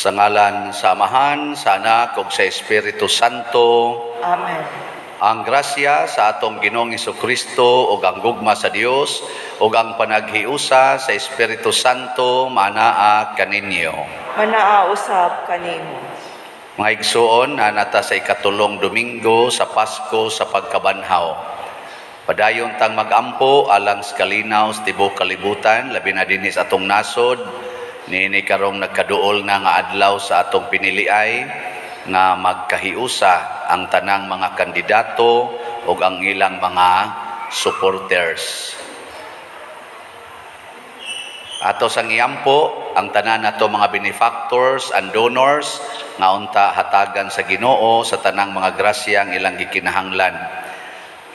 Sa ngalan sa Amahan, sa Anak ug sa Espiritu Santo. Amen. Ang grasya sa atong Ginoong Hesukristo ug ang gugma sa Dios ug ang panaghiusa sa Espiritu Santo manaa kaninyo. Manaa usab kanimo. Mga igsuon, anata sa ikatulong Domingo sa Pasko sa pagkabanhaw. Padayon tang magampo alang sa kalinaw sa tibuok kalibutan, labi na dinhi sa atong nasod, niini karong nagkaduol na nga adlaw sa atong piniliay nga magkahiusa ang tanang mga kandidato ug ang ilang mga supporters. Ato sang iampo ang tanan nato mga benefactors and donors nga unta hatagan sa Ginoo sa tanang mga grasya ang ilang gikinahanglan.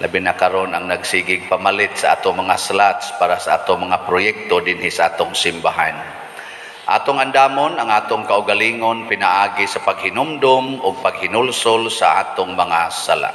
Labi na karon ang nagsigig pamalit sa ato mga slots para sa ato mga proyekto dinhi sa atong simbahan. Atong andamon ang atong kaugalingon pinaagi sa paghinumdom ug paghinulsol sa atong mga sala.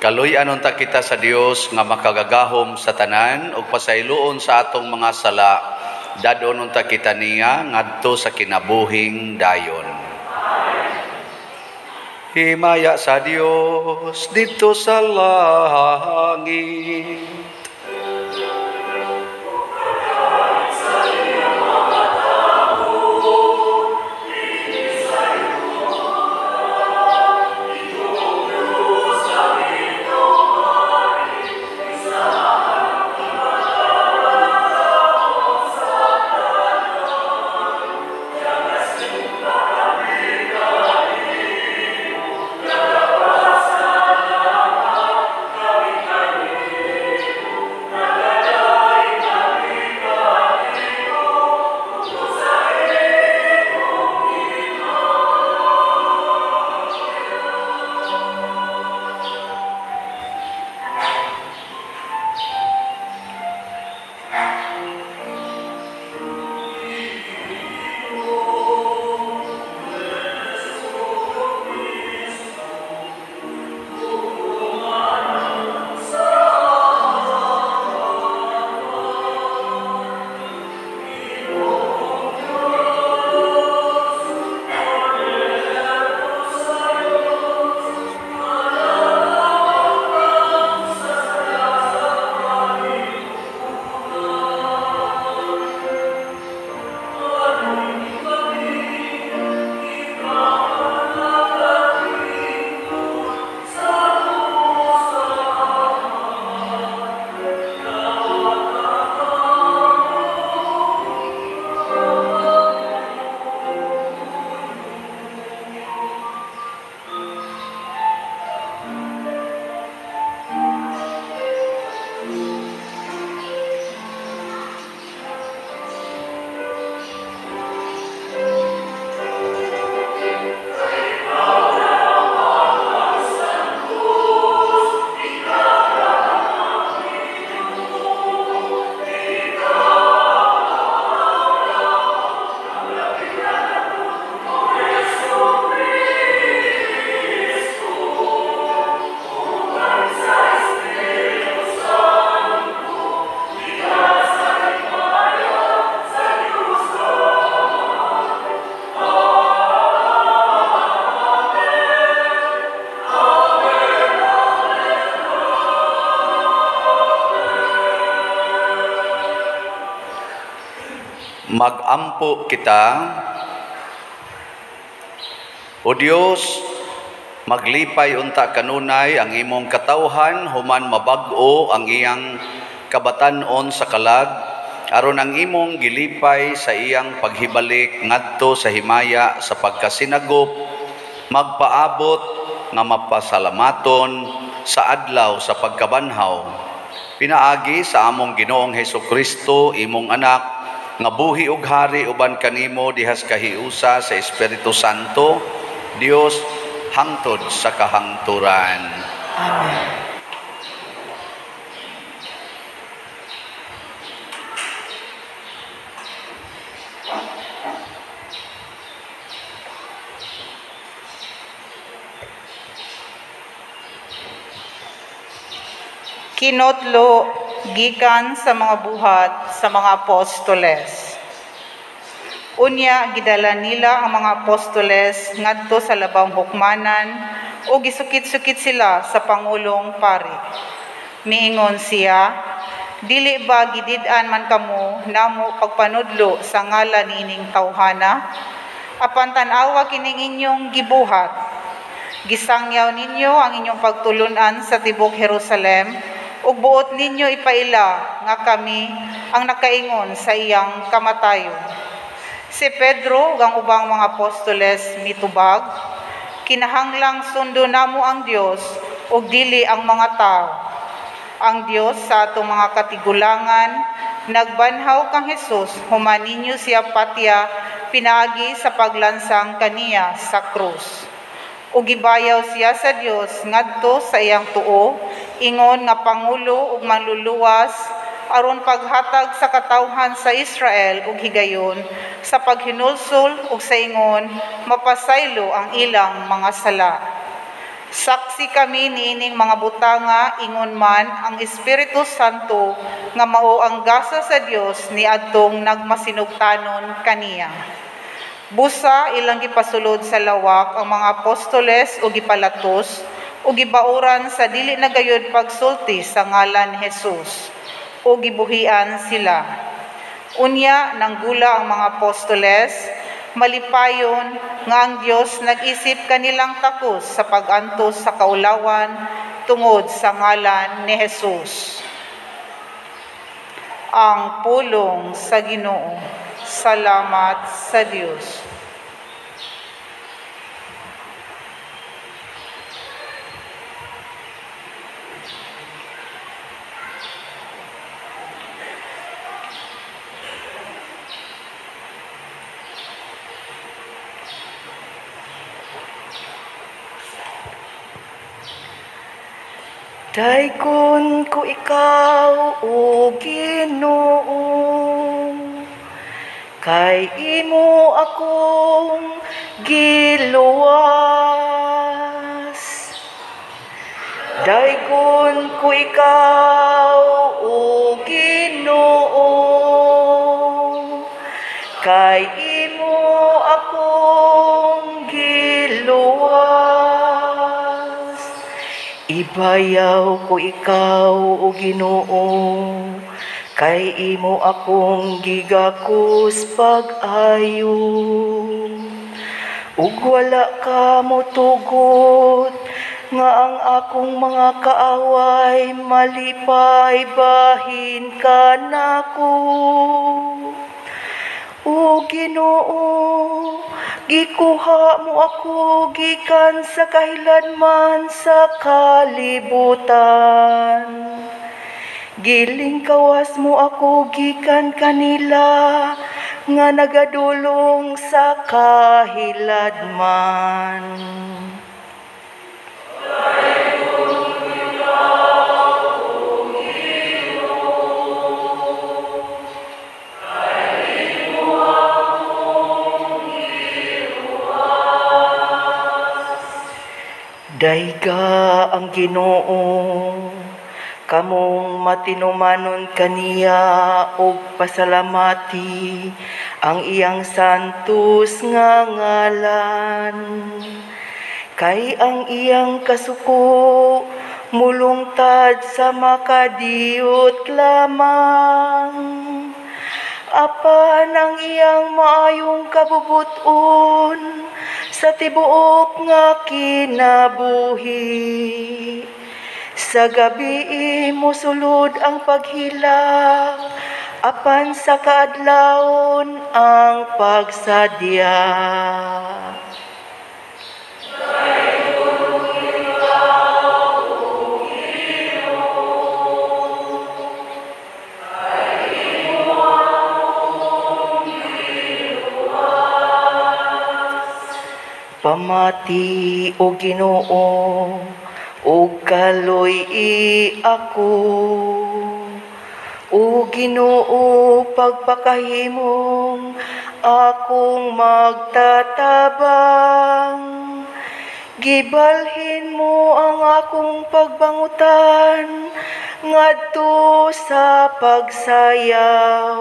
Kaluy-an unta kita sa Dios nga makagagahom sa tanan ug pasayloon sa atong mga sala, dadon unta kita niya ngadto sa kinabuhing dayon. Himaya sa Dios didto sa langit. Magampo kita. O Dios, maglipay unta kanunay ang imong katawhan human mabag-o ang iyang kabatan-on sa kalag, aron ang imong gilipay sa iyang paghibalik ngadto sa himaya sa pagkasinagop, magpaabot nga mapasalamaton sa adlaw sa pagkabanhaw. Pinaagi sa among Ginoong Hesukristo, imong anak, nga buhi ug hari uban kanimo dihas kahiusa sa Espiritu Santo, Dios hangtod sa kahangturan. Amen. Kinotlo gikan sa mga buhat sa mga apostoles. Unya gidala nila ang mga apostoles ngadto sa labang hukmanan o gisukit-sukit sila sa pangulong pari. Miingon siya, dili ba gidid-an man kamo namo pagpanudlo sa ngalan niining tawhana? Apan tan-awa kining inyong gibuhat. Gisangyaw ninyo ang inyong pagtulunan sa tibok Jerusalem ug buot ninyo ipaila nga kami ang nakaingon sa iyang kamatayon. Si Pedro ug ang ubang mga apostoles mitubag, kinahanglang sundo namo ang Dios ug dili ang mga tao. Ang Dios sa atong mga katigulangan nagbanhaw kang Hesus, human ninyo siya patya pinaagi sa paglansang kaniya sa krus. Ug gibayaw siya sa Dios ngadto sa iyang tuo, ingon nga pangulo ug manluluwas aron paghatag sa katawhan sa Israel ug higayon sa paghinulsol ug sa ingon mapasaylo ang ilang mga sala. Saksi kami niining mga butanga, ingon man ang Espiritu Santo nga mao ang gasa sa Dios niadtong nagmasinugtanon kaniya. Busa ilang gipasulod sa lawak ang mga apostoles o gipalatos o gibauran sa dili na gayud pagsulti sa ngalan ni Jesus o gibuhian sila. Unya nanggula ang mga apostoles, malipayon nga ang Dios nag-isip kanilang takos sa pag-antos sa kaulawan tungod sa ngalan ni Jesus. Ang pulong sa Ginoo. Salamat sa Dios. Daykon ko ikaw, o Ginoo, kay imo akong giluwas. Daykon ko ikaw, o Ginoo, kay imo akong giluwas. Ibayaw ko ikaw, o Ginoo, kay imo akong gigakos pag-ayo. Ug wala ka motugot nga ang akong mga kaaway malipay bahin kanako. O Ginoo, gikuha mo ako gikan sa kahilanman sa kalibutan. Gilingkawas mo ako gikan kanila nga nagadulong sa kahiladman. Dayga ang Ginoo, kamong matinumanon kaniya og pasalamati ang iyang santos nga ngalan. Kay ang iyang kasuko mulungtad sa makadiyot lamang. apan ang iyang maayong kabubuton sa tibuok nga kinabuhi. Sa gabi mosulod ang paghilak, apan sa kaadlawon ang pagsadya. Pamati, o Ginoo, ug kaloy-i ako. O Ginoo, pagpakahimong akong magtatabang. Gibalhin mo ang akong pagbangutan ngadto sa pagsayaw.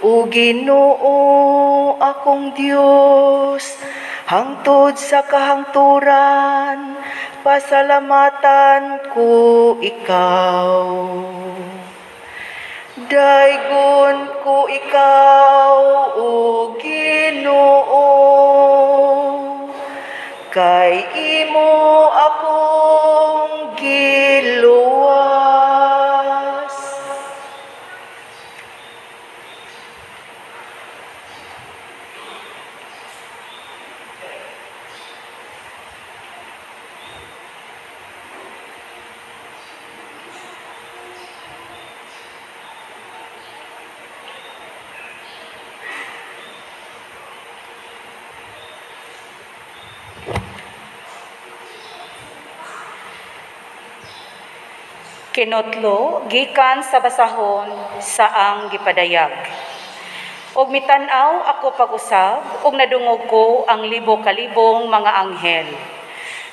O Ginoo, akong Dios, hangtod sa kahangturan, pasalamatan ko ikaw. Daygon ko ikaw, o Ginoo, kay imo akong giluwas. Kinotlo gikan sa basahon sa ang gipadayag. Og mitan-aw ako pag-usab og nadungog ko ang libo-kalibong mga anghel.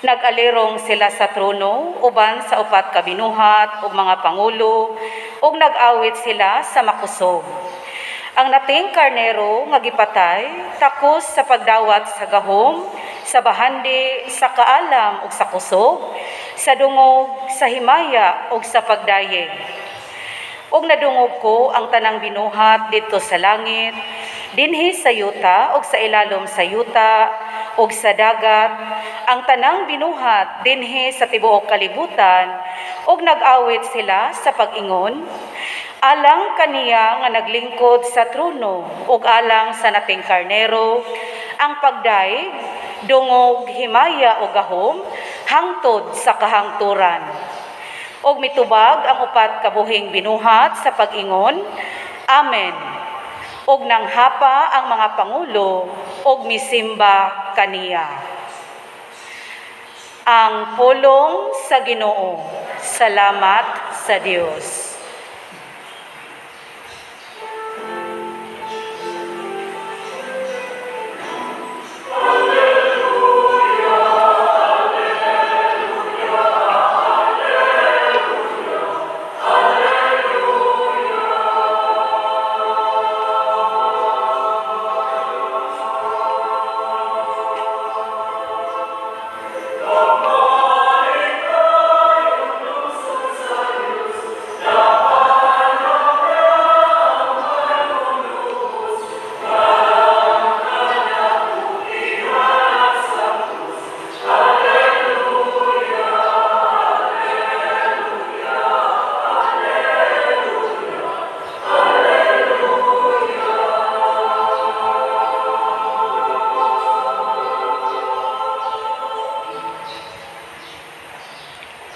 Nag-alirong sila sa trono uban sa upat ka binuhat ug mga pangulo ug nag-awit sila sa makusog. Ang nating karnero nga gipatay takos sa pagdawat sa gahom, sa bahandi, sa kaalam ug sa kusog, sa dungog, sa himaya ug sa pagdayeg. Ug nadungog ko ang tanang binuhat didto sa langit, dinhi sa yuta ug sa ilalom sa yuta ug sa dagat, ang tanang binuhat dinhi sa tibuok kalibutan, ug nag-awit sila sa pag-ingon, alang kaniya nga naglingkod sa trono ug alang sa nating karnero, ang pagdayeg, dungog, himaya o gahom, hangtod sa kahangturan. Og mitubag ang upat kabuhing binuhat sa pag-ingon, Amen. Og nanghapa ang mga pangulo og misimba kaniya. Ang pulong sa Ginoo. Salamat sa Dios.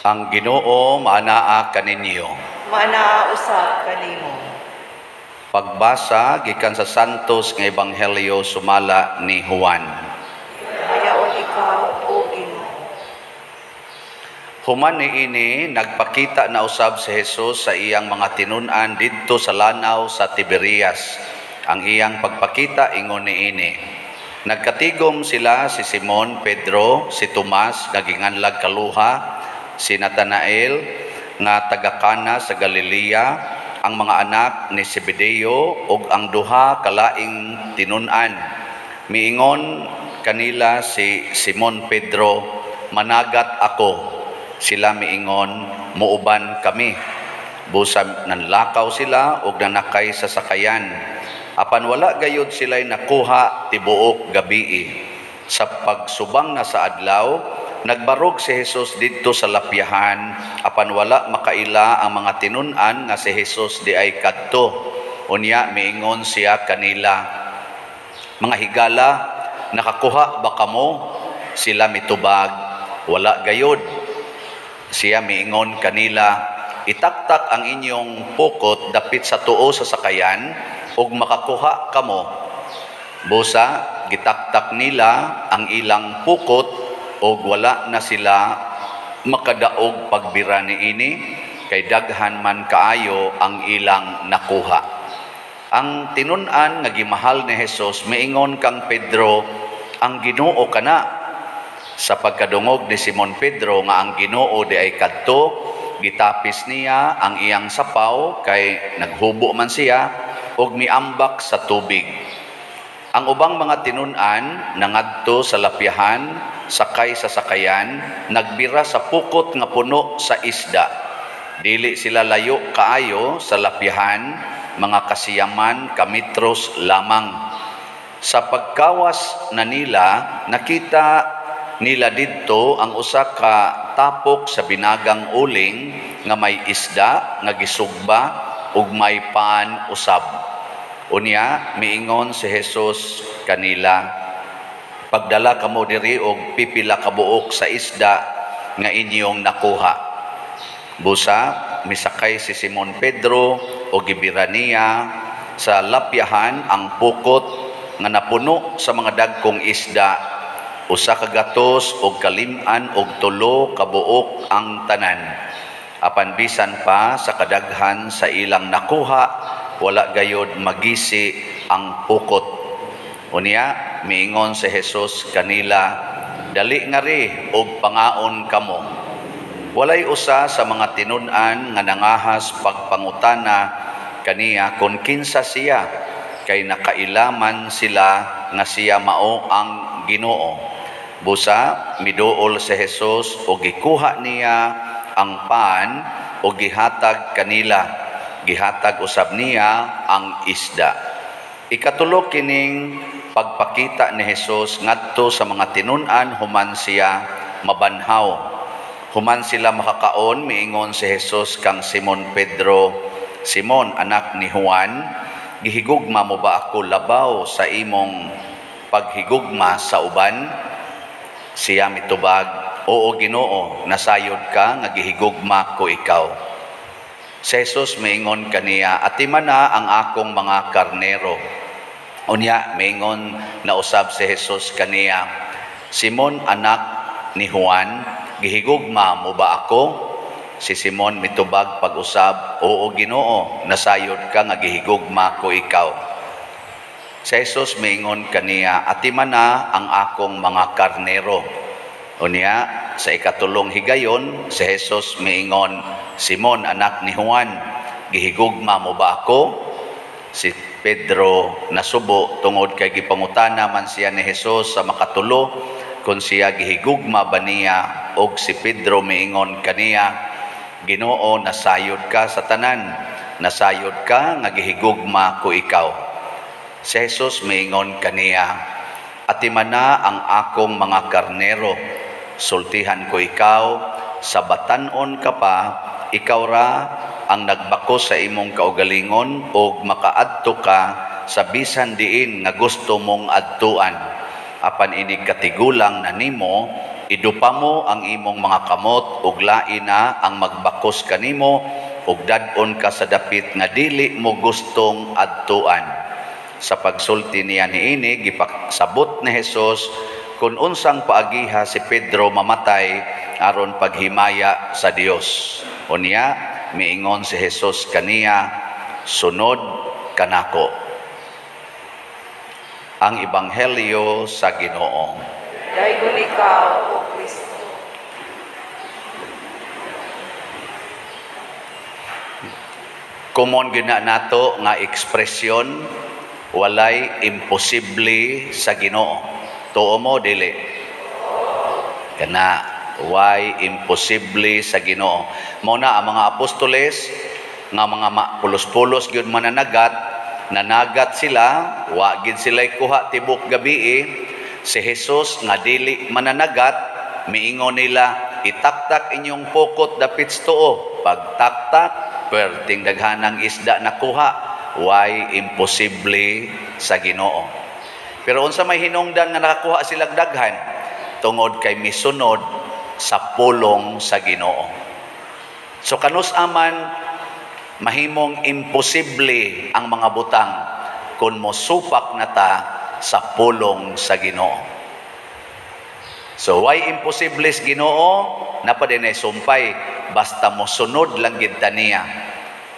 Ang Ginoo maanaa kaninyo. Maanaa usab kanimo. Pagbasa gikan sa Santos nga Ebanghelyo sumala ni Juan. Mayaon ikaw, o Ginoo. Human niini nagpakita na usab si Jesus sa iyang mga tinun-an didto sa lanaw sa Tiberias. Ang iyang pagpakita ingon niini. Nagkatigom sila si Simon Pedro, si Tomas nga ginganlag kaluha, si Natanael nga taga Kana sa Galilea, ang mga anak ni Zebedeo ug ang duha kalaing tinun-an. Miingon kanila si Simon Pedro, managat ako. Sila miingon, muuban kami. Busa nanlakaw sila og nanakay sa sakayan. Apan wala gayud sila'y nakuha tibuok gabii. Sa pagsubang na sa adlaw, nagbarog si Jesus didto sa lapyahan, apan wala makaila ang mga tinun-an nga si Jesus di ay kadto. Unya miingon siya kanila, "Mga higala, nakakuha ba kamo?" Sila mitubag, "Wala gayud." Siya miingon kanila, "Itaktak ang inyong pukot dapit sa tuo sa sakayan ug makakuha kamo." Busa gitaktak nila ang ilang pukot ug wala na sila makadaog pagbira niini kay daghan man kaayo ang ilang nakuha. Ang tinun-an nga gimahal ni Jesus miingon kang Pedro, "Ang Ginoo kana." Sa pagkadungog ni Simon Pedro nga ang Ginoo di ay kadto, gitapis niya ang iyang sapaw kay naghubo man siya ug miambak sa tubig. Ang ubang mga tinun-an nangadto sa lapyahan sakay sa sakayan, nagbira sa pukot nga puno sa isda. Dili sila layo kaayo sa lapyahan, mga kasiyaman kametros lamang. Sa pagkawas na nila, nakita nila didto ang usa ka tapok sa binagang uling nga may isda nga gisugba ug may paan usab. Unya miingon si Jesus kanila, "Pagdala kamo diri og pipila ka buok sa isda nga inyong nakuha." Busa misakay si Simon Pedro og gibira niya sa lapyahan ang pukot nga napuno sa mga dagkong isda, 153 ka buok ang tanan. Apan bisan pa sa kadaghan sa ilang nakuha, wala gayod magisi ang pukot. Unya miingon si Jesus kanila, "Dali ngari og pangaon kamo." Walay usa sa mga tinun-an nga nangahas pagpangutana kaniya kon kinsa siya, kay nakailaman sila nga siya mao ang Ginoo. Busa miduol si Jesus og gikuha niya ang pan og gihatag kanila. Gihatag usab niya ang isda. Ikatulo kining pagpakita ni Jesus ngadto sa mga tinun-an human siya mabanhaw. Human sila makakaon, miingon si Jesus kang Simon Pedro, "Simon, anak ni Juan, gihigugma mo ba ako labaw sa imong paghigugma sa uban?" Siya mitubag, "Oo, Ginoo, nasayod ka nga gihigugma ko ikaw." Si Jesus miingon kaniya, "Atiman na ang akong mga karnero." Unya miingon na usab si Jesus kaniya, "Simon, anak ni Juan, gihigugma mo ba ako?" Si Simon mitubag pag-usab, "Oo, Ginoo, nasayod ka nga gihigugma ko ikaw." Si Jesus miingon kaniya, "Atiman na ang akong mga karnero." Unya sa ikatulong higayon, si Jesus miingon, "Simon, anak ni Juan, gihigugma mo ba ako?" Si Pedro nasubo tungod kay gipangutana man siya ni Jesus sa makatulo kung siya gihigugma ba niya, og si Pedro miingon kaniya, "Ginoo, nasayod ka sa tanan, nasayod ka nga gihigugma ko ikaw." Si Jesus miingon kaniya, "Atiman na ang akong mga karnero. Sultihan ko ikaw, sa batan-on ka pa, ikaw ra ang nagbakos sa imong kaugalingon og makaadto ka sa bisan diin nga gusto mong adtuan. Apan inig katigulang na nimo, idupa mo ang imong mga kamot ug lain na ang magbakos kanimo ug dad-on ka sa dapit nga dili mo gustong adtuan." Sa pagsulti niya niini, gipasabot ni Jesus kung unsang paagiha si Pedro mamatay aron paghimaya sa Dios. Unya miingon si Jesus kaniya, "Sunod kanako." Ang Ebanghelyo sa Ginoo. Daygon ikaw, O Kristo. Common gina nato nga ekspresyon, walay imposible sa Ginoo. Tuo mo dili? Kana way imposible sa Ginoo. Mao na ang mga apostoles nga mga pulos-pulos gyud mananagat, nanagat sila, wa gid sila kuha tibok gabi. Si Jesus nga dili mananagat, miingon nila, itaktak inyong pokot dapit sa tuo. Pagtaktak, perting daghanang isda nakuha. Why imposible sa Ginoo. Pero unsa may hinungdan nga nakakuha silang daghan? Tungod kay misunod sa pulong sa Ginoo. So kanus aman mahimong imposible ang mga butang kung mosupak na ta sa pulong sa Ginoo. So why imposible sa Ginoo? Napa din ay sumpay, basta mosunod lang gid ta niya.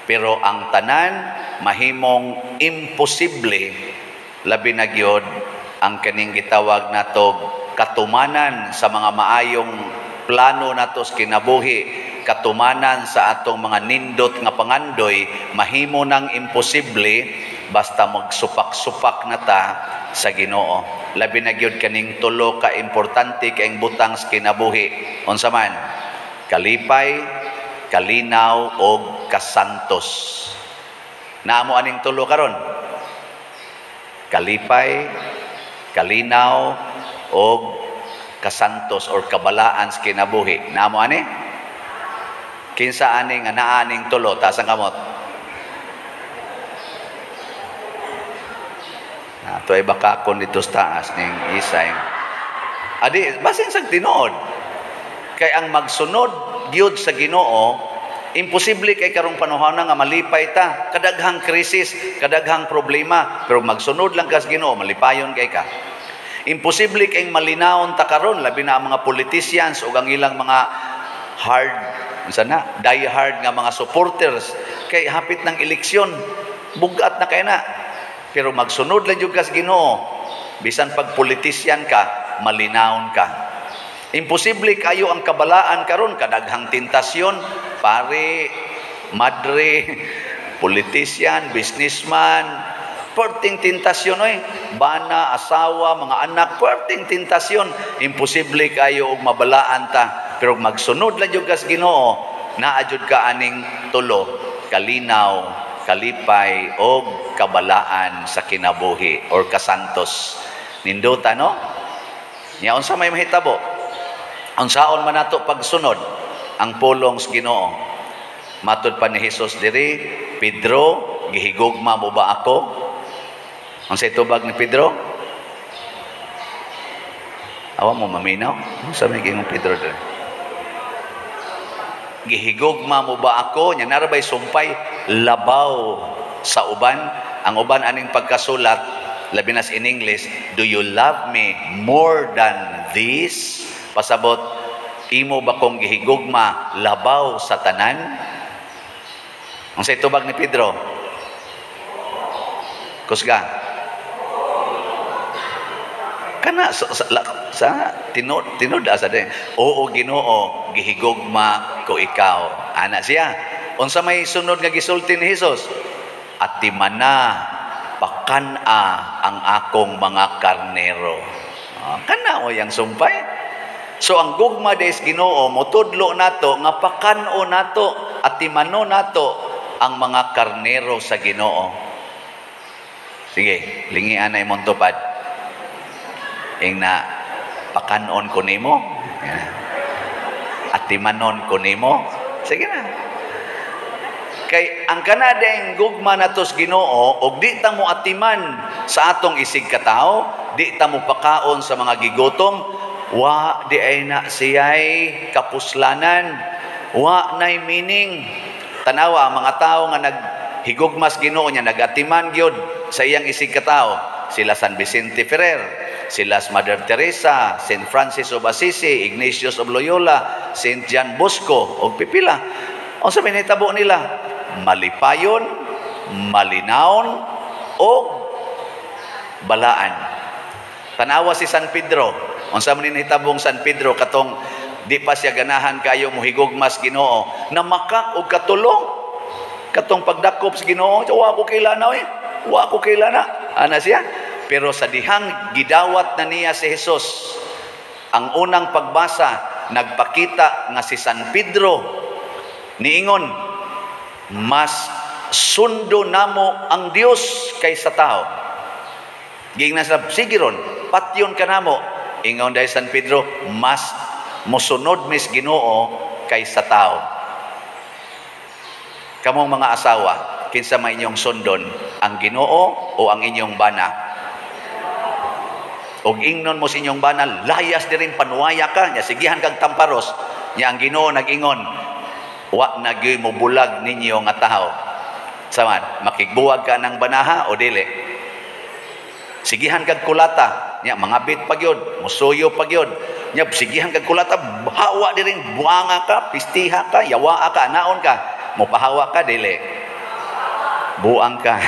Pero ang tanan mahimong imposible, labi na gyud ang kaning gitawag natog katumanan sa mga maayong plano nato sa kinabuhi, katumanan sa atong mga nindot nga pangandoy, mahimo nang imposible basta magsupak-supak na ta sa Ginoo. Labi na gyud kaning tulo ka importante kaing butang sa kinabuhi. Unsa man? Kalipay, kalinaw og kasantos. Naamo aning tulo karon? Kalipay, kalinaw og kasantos or kabalaan sa kinabuhi. Naamo ani? Kinsa ani nga naa aning tulo? Taas ang kamot. Ato ay baka kon dito sa taas ning isay. Adi basin sa tinuod. Kay ang magsunod gyud sa Ginoo, imposible kay karong panahon nga malipay ta. Kadaghang krisis, kadaghang problema, pero magsunod lang ka sa Ginoo, malipayon kay ka. Imposible kay malinawon ta karon, labi na ang mga politicians ug ang ilang mga hard, unsa na, die hard nga mga supporters kay hapit ng eleksyon, bugat na kay na. Pero magsunod lang jud ka sa Ginoo, bisan pag politician ka, malinawon ka. Imposible kayo ang kabalaan karon, kadaghang tentasyon, pare, madre, politician, businessman, perting tentasyon oy, bana, asawa, mga anak, perting tentasyon. Imposible kayo og mabalaan ta, pero magsunod lang jud ka sa Ginoo, naa jud ka aning tulo, kalinaw, kalipay og kabalaan sa kinabuhi or kasantos. Nindota, no? Nya unsa may mahitabo? Unsaon man nato pagsunod ang pulong sa Ginoo? Matud pa ni Hesus diri, Pedro, gihigugma mo ba ako? Unsay tubag ni Pedro? Awa mo maminaw? Unsa may giingon Pedro diri? Gihigugma mo ba ako? Nya narabay sumpay labaw sa uban. Ang uban aning pagkasulat, labi na in English, do you love me more than this? Pasabot, imo ba kong gihigugma labaw sa tanan? Unsay tubag ni Pedro? Kusga. Kana sa tinud asa din. Oo Ginoo, gihigugma ko ikaw. Ana siya. Unsa may sunod nga gisulti ni Hesus? Atimana pakan-a ang akong mga karnero. Kana o yang sumpay. So ang gugma des Ginoo motudlo nato nga pakan-o nato, atimano nato ang mga karnero sa Ginoo. Sige, lingian na imong tupad. Ing na pakanon ko nimo, atimanon ko nimo. Sige na. Kay ang kanadeng gugma nato sa Ginoo og di ta mo atiman sa atong isig katawo, di ta mo pakaon sa mga gigutom, wa di ay na siya'y kapuslanan, wa na'y meaning. Tanawa ang mga tao nga naghigugmas Ginoo niya, nagatiman gyud sa iyang isig katawo, sila San Vicente Ferrer, sila Mother Teresa, Saint Francis of Assisi, Ignatius of Loyola, Saint John Bosco, og pipila. Unsa may nahitabo nila? Malipayon, malinawon, og balaan. Tanawa si San Pedro. Unsa man nahitabong San Pedro katong di pa siya ganahan kayo mohigugmas Ginoo, namakak og katulong katong pagdakop sa Ginoo, wa ko kailana oy, wa ko kailana. Ana siya. Pero sa dihang gidawat na niya si Jesus, ang unang pagbasa nagpakita nga si San Pedro niingon, Mas sundo namo ang Dios kaysa tao. Giingnan sila, sige ron, patyon ka namo. Ingon dahil San Pedro, mas mosunod mis Ginoo kaysa tao. Kamong mga asawa, kinsa may inyong sundon, ang Ginoo o ang inyong bana? Og ingnon mo sa inyong bana, layas diring panuwaya ka, nya sigihan kag tamparos, nya ang Ginoo nag-ingon, wa na gyud mo bulag ninyo nga tawo. Saman, makigbuwag ka ng banaha o dili? Sigihan kag kulata, nya mangabit pa gyud, musuyo pa gyud. Nya sigihan kag kulata, hawa diring buanga ka, pistiha ka, yawaa ka, naon ka, mopahawa ka dili? Buang ka.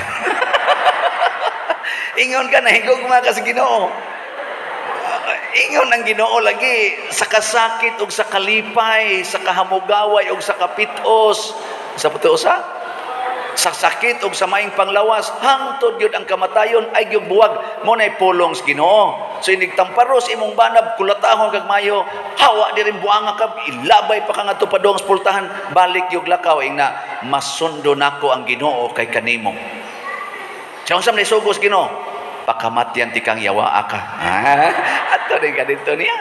Ingon ka, nahigugma ka sa Ginoo. Ingon ang Ginoo lagi sa kasakit ug sa kalipay, sa kahamugaway ug sa kapitos, sa putosa, sa sakit ug sa maing panglawas, hangtod gyud ang kamatayon ay gyud buwag mo nay pulong sa Ginoo. So inig tamparos imong banab, kulatahon kag mayo, hawa diring buanga ka, ilabay pa ka ngadto padung sa pultahan, balik gyud lakaw ingna masundo nako ang Ginoo kay kanimo. Siya unsa man isugos Ginoo? Pakamatyan ti kang yawaa ka. Ato din ka dito niya.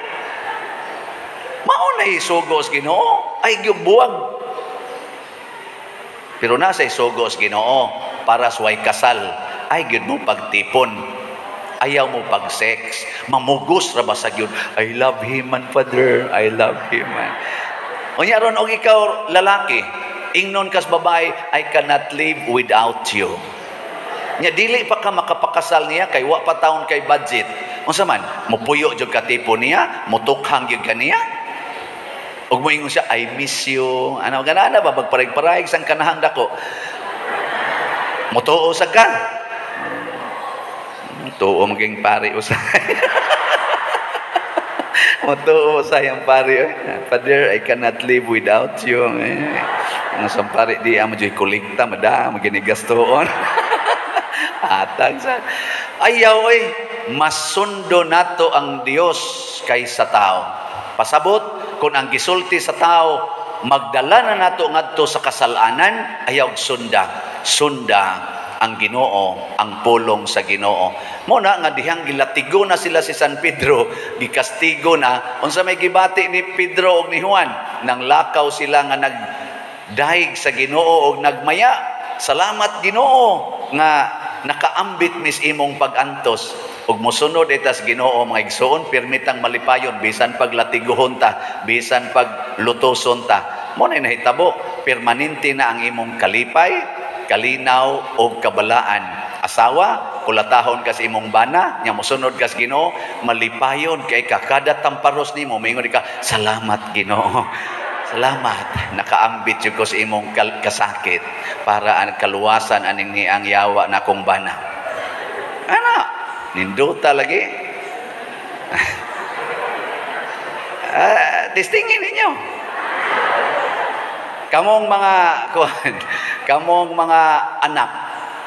Mao na isugos Ginoo ay gyud buwag. Pero nasa isugos Ginoo para sa way kasal ay gyud mo pagtipon. Ayaw mo pag-sex. Mamugos ra ba sa gyud? I love him man, Father. I love him man. Unya ron og ikaw lalaki, ingnon kas babae, I cannot live without you. Nya dili pa ka makapakasal niya kay wa pa taon kay budget. Unsa man, mopuyo jud ka tipo niya, motukhang gyud ka niya. Ug moingon siya, I miss you. Ano ganana ba magparig-parig sang kanahang dako. Motuo sa ka. Tuo maging pari usay. Motuo sa yang pari. Father, I cannot live without you. Ang pari di amo jud kolekta mada maginigastoon. Atag sa ayaw oy, masundo nato ang Dios kaysa tao. Pasabot kung ang gisulti sa tao magdala na nato ngadto sa kasalanan, ayaw sunda. Sunda ang Ginoo, ang pulong sa Ginoo. Mo na nga dihang gilatigo na sila si San Pedro, gikastigo na. Unsa may gibati ni Pedro og ni Juan, nang lakaw sila nga nagdaig sa Ginoo og nagmaya. Salamat Ginoo nga nakaambit mis imong pagantos. Ug mosunod itas Ginoo mga igsoon, pirmitang malipayon bisan paglatiguhon ta, bisan paglutoson ta. Mo na nahitabo, permanente na ang imong kalipay, kalinaw og kabalaan. Asawa, kulatahon kas imong bana, nya mosunod kas Ginoo, malipayon kay ka kada tamparos nimo moingon ka, salamat Ginoo. Salamat, nakaambit jud ko sa imong kasakit para ang kaluwasan aning ni ang yawa na akong bana. Ana, nindota lagi. Testingin ninyo. Kamong mga kuan, kamong mga anak,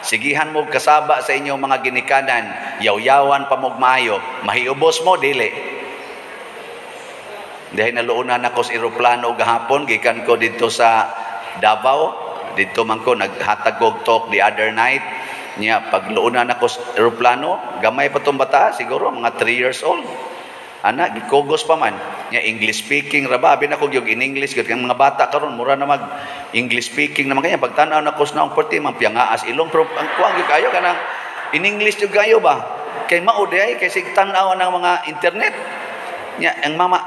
sigihan mo kasaba sa inyong mga ginikanan, yaw-yawan pa mo maayo, mahiubos mo dili. Dahil naluonan ako sa eroplano gahapon, gikan ko dito sa Davao, dito man ko naghatag og talk the other night. Nya pagluonan ako sa eroplano, gamay pa tong bata, siguro mga 3 years old. Ana gikogos pa man. Nya English speaking ra ba, abi nako gyud in English gyud ang mga bata karon mura na mag English speaking naman kanya pagtan-aw nako sa naong perti man piangaas ilong pero ang kuang gyud kayo kanang in English gyud kayo ba? Kay mao di ay kay sig tan-aw ng mga internet. Nya ang mama,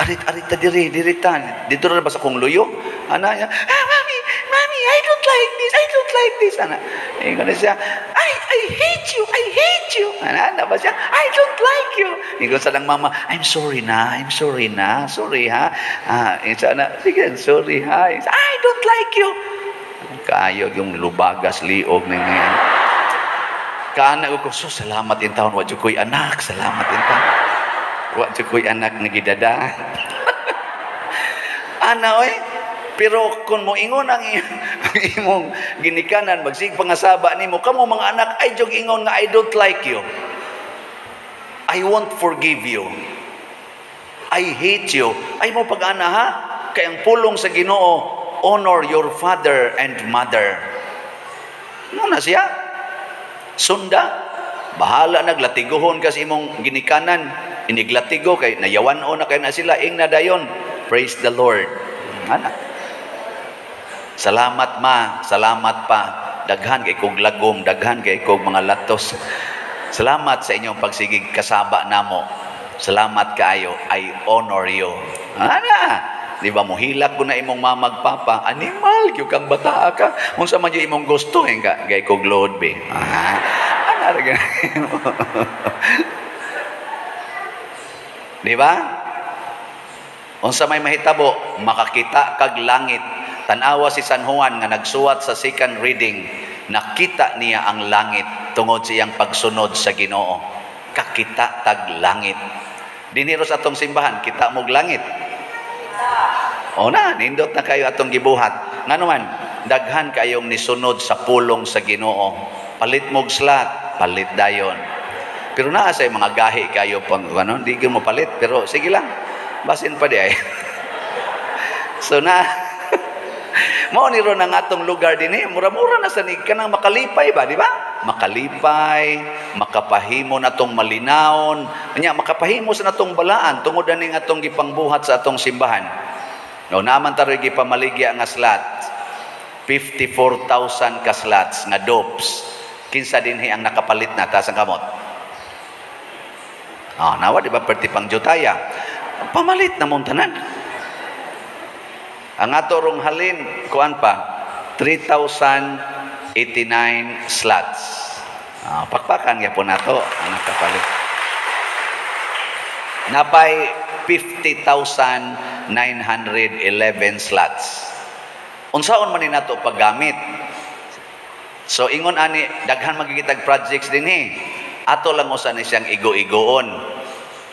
arit-arit ta diri, diri ta. Dito ra ba sa kong luyo? Ana niya, mami, mami, I don't like this, I don't like this. Ana, ingon siya, I hate you, I hate you. Ana, ana ba siya, I don't like you. Ingon sa lang mama, I'm sorry na, sorry ha. Ingon na, sige, sorry ha. Ingon, I don't like you. Kaayo yung lubagas liog ninyo. Kaana ko, so salamat in taon, wa jud ko'y anak, salamat in taon. Wa jud ko'y anak nga gidada. Ana oy, pero kung moingon ang imong ginikanan, magsig pangasaba nimo, kamo mga anak ay jud ingon nga I don't like you. I won't forgive you. I hate you. Ay mo pag-ana ha, kay ang pulong sa Ginoo, honor your father and mother. Ano na siya? Sunda. Bahala naglatiguhon kasi imong ginikanan. Iniglatigo kay nayawan-o na kay na sila ing nadayon. Praise the Lord. Ana. Salamat ma, salamat pa. Daghan kay kog lagom, daghan kay kog mga latos. Salamat sa inyong pagsigig kasaba namo. Salamat kaayo. I honor you. Ana. Di ba mohilak ko na imong mama ug papa, animal gyud kang bata ka. Unsa man gyud imong gusto eh ka gay kog load be. Ana ra gyud. Di ba? Unsa may mahitabo, makakita kag langit. Tan-awa si San Juan nga nagsuwat sa second reading, nakita niya ang langit tungod sa iyang pagsunod sa Ginoo. Kakita tag langit. Dinhi sa atong simbahan, kita mog langit. O na, nindot na kayo atong gibuhat. Ngano man, daghan kayong nisunod sa pulong sa Ginoo. Palit mog slat, palit dayon. Pero naa sa mga gahi kayo pang ano, di gyud mo palit, pero sige lang. Basin pa di ay. So na mao ni ron ang atong lugar dinhi, mura-mura na sa nig kanang makalipay ba, di ba? Makalipay, makapahimo natong malinawon, nya makapahimo sa natong balaan tungod ani nga atong gipangbuhat sa atong simbahan. No, naman taroy gipamaligya nga slot. 54,000 ka slots nga dopes. Kinsa dinhi ang nakapalit na taas ang kamot? Ah, nawa di ba perti pang jutaya? Pamalit na mong tanan. Ang ato rong halin kuan pa 3,089 slots. Ah, pakpakan gyapon nato ang nakapalit. Napay 50,911 slots. Unsaon man ni nato paggamit? So ingon ani daghan magigitag projects dinhi. Ato lang usa ni siyang igo-igoon.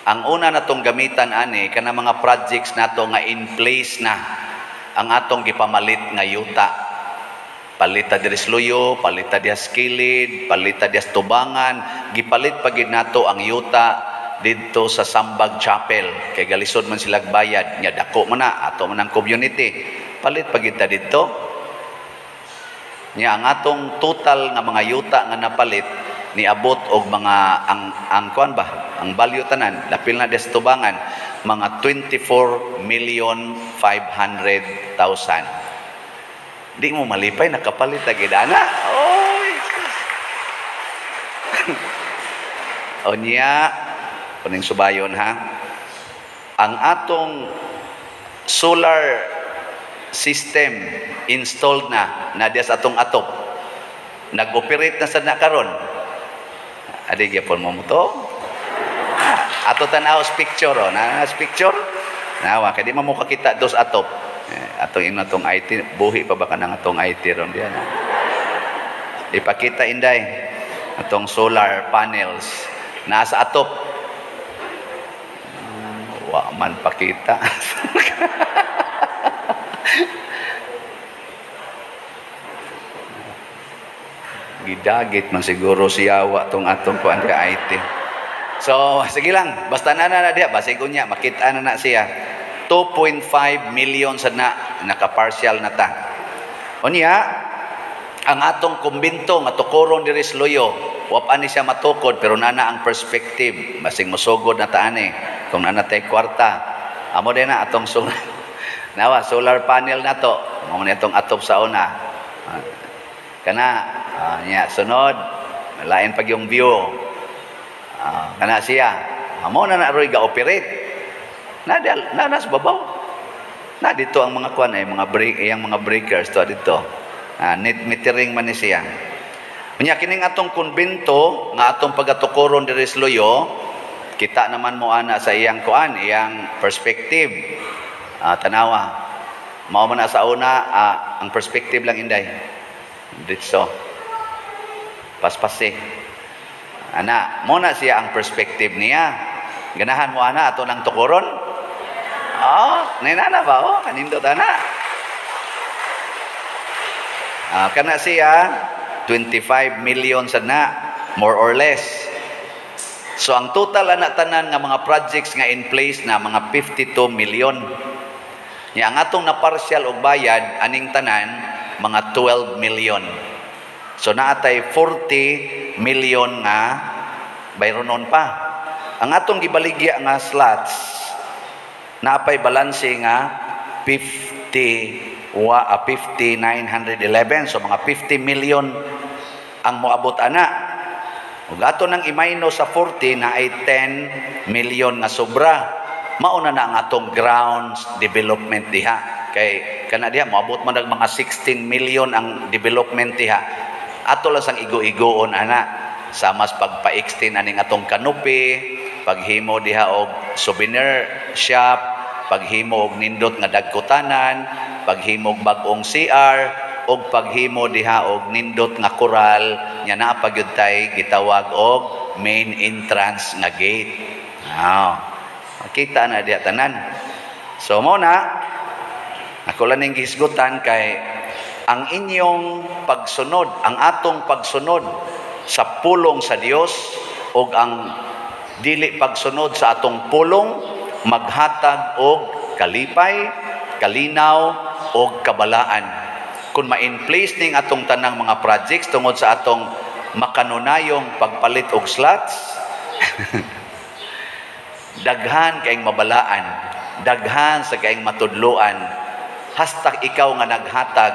Ang una natong gamitan ani kana mga projects nato nga in place na ang atong gipamalit nga yuta. Palita diri sa Luyo, palita diha sa Kilid, palita diha sa Tubangan, gipalit pa gid nato ang yuta didto sa Sambag Chapel kay galisod man sila bayad nya dako man na ato man ang community. Palit pa gid ta didto. Nya ang atong total nga mga yuta nga napalit niabot og mga ang kuan ba ang value tanan dapil na des Tubangan mga 24,500,000. Di mo malipay nakapalit agad ana. Oy. Onya kuning subayon ha. Ang atong solar system installed na na diya sa atong atop. Nag-operate na sa na karon. Adi gyapon mo to. Ato tan-aw picture oh, na picture. Nawa kay di man mo kakita dos atop. Atong ino atong IT buhi pa ba kanang atong IT ron diyan. Ipakita inday atong solar panels nasa atop. Wa man pakita. Gidagit man siguro siyawa tong atong kuan ka IT. So sige lang, basta na na diha basig unya makita na na siya. 2.5 million sa na naka-partial na ta. Unya ang atong kumbinto nga tukoron diri sa Luyo, wa pa ni siya matukod pero nana ang perspective, basig mosugod na ta ani kung nana tay kwarta. Amo din na atong solar. Nawa solar panel na to, mao ni atong atop sa una. Kana nya sunod lain pag yung view. Kana siya. Amo na na roy ga-operate. Na na nas babaw. Na dito ang mga kuan ay mga break iyang mga breakers to dito. Net metering man ni siya. Unya kining atong kumbento nga atong pagatukoron diri sa Luyo, kita naman mo ana sa iyang kuan, iyang perspective. Tanawa. Mao man na sa una ang perspective lang inday. Dito. Paspasi. Ana, mo na siya ang perspective niya. Ganahan mo ana ato nang tukoron? Oh, nainana ba? Oh, kanindot ana. Kana siya 25 million sa na, more or less. So ang total ana tanan nga mga projects nga in place na mga 52 million. Nya ang atong na partial og bayad aning tanan mga 12 million. So naatay 40 million nga bayronon pa. Ang atong gibaligya nga slots naapay balanse nga 50 50,911, so mga 50 million ang moabot ana. Ug ato nang i-minus sa 40 na ay 10 million nga sobra. Mauna na ang atong grounds development diha. Kay kana diha moabot man nag mga 16 million ang development diha. Ato lang sang igo-igoon ana, sama sa pagpa-extend aning atong canopy, paghimo diha og souvenir shop, paghimo og nindot nga dagkutanan, paghimo og bag-ong CR, og paghimo diha og nindot nga koral nya naa pa gyud tay gitawag og main entrance nga gate. Ah, makita na diha tanan. So mo na ako lang ning gihisgutan kay ang inyong pagsunod, ang atong pagsunod sa pulong sa Dios og ang dili pagsunod sa atong pulong maghatag og kalipay, kalinaw og kabalaan. Kung ma-in place ning atong tanang mga projects tungod sa atong makanunayong pagpalit og slots, daghan kaayong mabalaan, daghan sa kaayong matudloan, hasta ikaw nga naghatag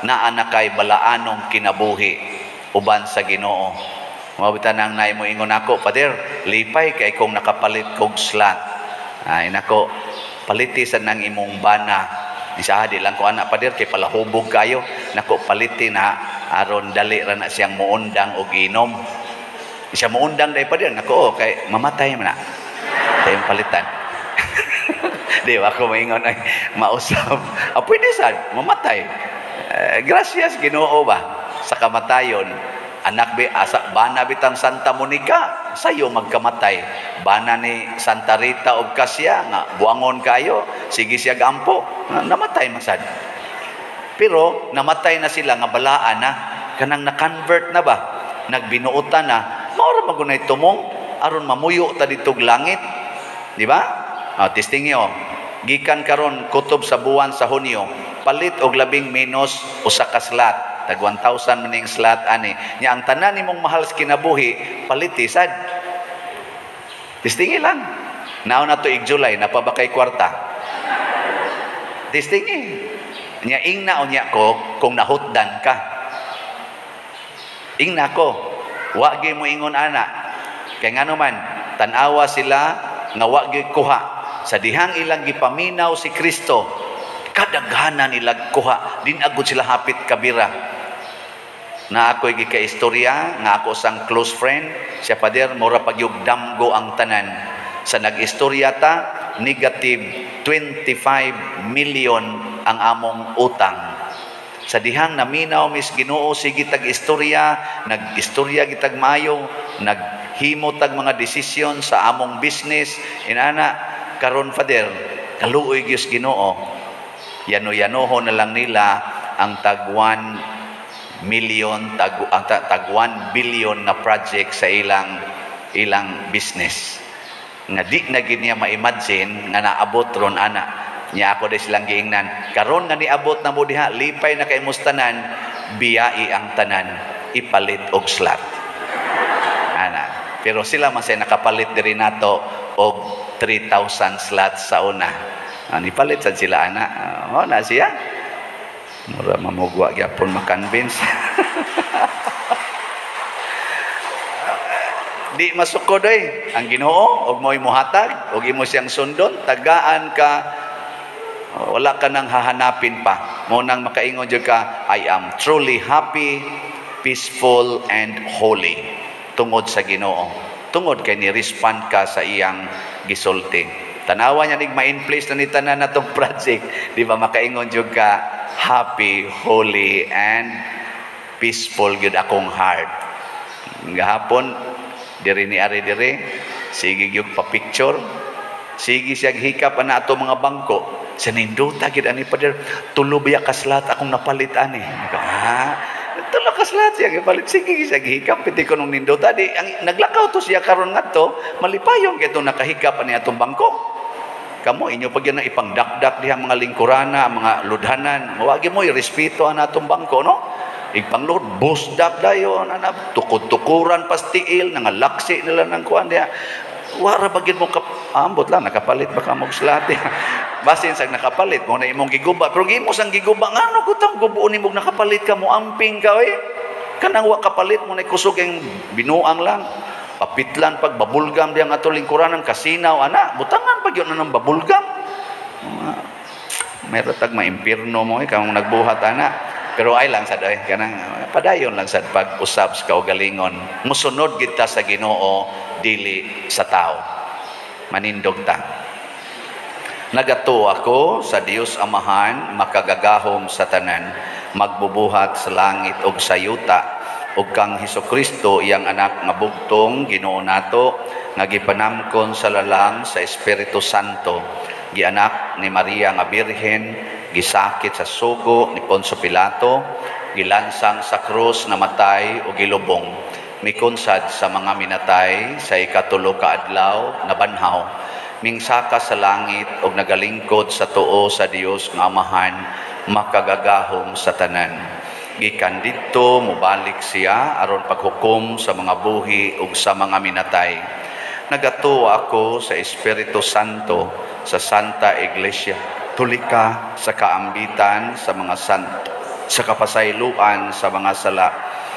naa na kay balaanong kinabuhi uban sa Ginoo. Mao nang naay mo ingon ako, "Pader, lipay kay kong nakapalit kog slot." Ay nako, paliti sa nang imong bana. Isa di lang ko anak, pader, kay palahubog kayo. Nako, paliti na aron dali ra na siyang muundang og inom. Siya muundang dai, pader. Nako, oh, kay mamatay man na. Tayong palitan. Di ba ako maingon ay mausap. Ah, pwede sad mamatay. Eh, gracias Ginoo ba sa kamatayon. Anak bi asa bana bitang Santa Monica sayo magkamatay. Bana ni Santa Rita og Cassia nga buangon kayo, sige siya gampo, namatay masad. Pero namatay na sila nga balaan na, kanang na-convert na ba, nagbinuotan na, mao ra magunay tumong aron mamuyo ta ditog langit. Di ba? Ah, testing niyo. Gikan karon kutob sa buwan sa Hunyo, palit og labing menos usa ka slot. Tag 1,000 maning slot ani. Nya ang tanan nimong mahal sa kinabuhi, paliti sad. Testingi lang. Naon na to ig July, napa ba kay kwarta? Testingi. Nya ingna unya ko kung nahutdan ka. Ingna ko, wa gyud mo ingon ana. Kay ngano man, tan-awa sila nga wa gyud kuha. Sa dihang ilang gipaminaw si Kristo, kadaghanan nila kuha, din agud sila hapit kabira. Na ako'y gikaistorya nga ako sang close friend siya, "Pader, mura pagyug damgo ang tanan." Sa nag-istorya ta, negative 25 million ang among utang. Sa dihang naminaw mis Ginoo, sige tag istorya, nag-istorya gitag maayo, naghimo tag mga desisyon sa among business inana, karon, Father, kaluoy gyud Ginoo, yano-yanoho na lang nila ang tag 1 million, tag 1 billion na project sa ilang ilang business nga di na gid niya ma-imagine nga naabot ron ana. Nya ako di silang giingnan, karon nga niabot na mo diha, lipay na kay tanan, biyai ang tanan, ipalit og slot ana. Pero sila man say nakapalit diri nato og 3,000 slots sa una. Ah, nipalit sad sila ana. Ah, na siya mura mamugwa gyapon ma-convince. Di masukod oy ang Ginoo og mo'y muhatag og imo siyang sundon, tagaan ka, wala ka nang hahanapin pa. Mo nang makaingon jud ka, "I am truly happy, peaceful and holy," tungod sa Ginoo, tungod kay ni respond ka sa iyang gisulti. Tanawa niya nig ma-in place na ni tanan natong project, di ba makaingon jud ka, "Happy, holy and peaceful gyud akong heart." Gahapon diri ni ari diri, sige gyud pa picture, sige siya hikap ana ato mga bangko. Sa nindota gyud ani, pader, tulo biya ka slot akong napalit ani. Ah, tulo ka slot siya gipalit, sige siya gihikap piti ko nung nindota di ang naglakaw to siya karon ngadto, malipayon kay itong nakahikap ani atong bangko. Kamo inyo pag yan ang ipangdakdak dihang mga lingkurana, mga ludhanan. Mawagi mo irespeto ang atong bangko, no? Igpanglod, busdak dayon, ana, tukod-tukuran pastiil, nangalaksi nila ng kuan diha. Wara bagin mo ambot lang nakapalit baka mo slati. Basin sag nakapalit mo na imong giguba, pero gimo sang giguba ngano gutang gubuon nimo nakapalit ka mo amping ka oy. Kanang wa kapalit mo na kusog ang binuang lang. Papitlan pag babulgam diha ato lingkuranan kasinaw ana, butangan pag yun na ng babulgam. Meron tag maimpirno mo eh, kang nagbuhat ana. Pero ay lang sad oy, kanang padayon lang sad pag-usab sa kaugalingon. Musunod kita sa Ginoo dili sa tao. Manindog ta. Nagatuo ako sa Dios Amahan, makagagahom sa tanan, magbubuhat sa langit ug sa yuta, ug kang Hesukristo iyang anak nga bugtong Ginoo nato, nga gipanamkon sa lalang sa Espiritu Santo, gianak ni Maria nga Birhen, gisakit sa sugo ni Poncio Pilato, gilansang sa krus, namatay o gilubong, mikonsad sa mga minatay sa ikatulo ka adlaw nabanhaw, mingsaka sa langit og nagalingkod sa tuo sa Dios nga Amahan, makagagahom sa tanan. Gikan didto mobalik siya aron paghukom sa mga buhi ug sa mga minatay. Nagatuo ako sa Espiritu Santo, sa Santa Iglesia Katolika, sa kaambitan sa mga santo, sa kapasayloan sa mga sala,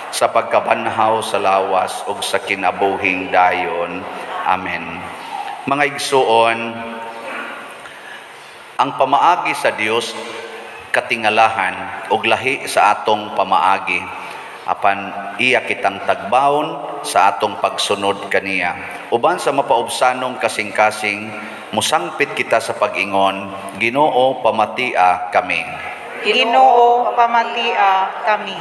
sa pagkabanhaw sa lawas ug sa kinabuhing dayon. Amen. Mga igsuon, ang pamaagi sa Dios katingalahan ug lahi sa atong pamaagi, apan iya kitang tagbawon sa atong pagsunod kaniya. Uban sa mapaubsanong kasing-kasing, musangpit kita sa pag-ingon, Ginoo, pamatia kami. Ginoo, pamatia kami.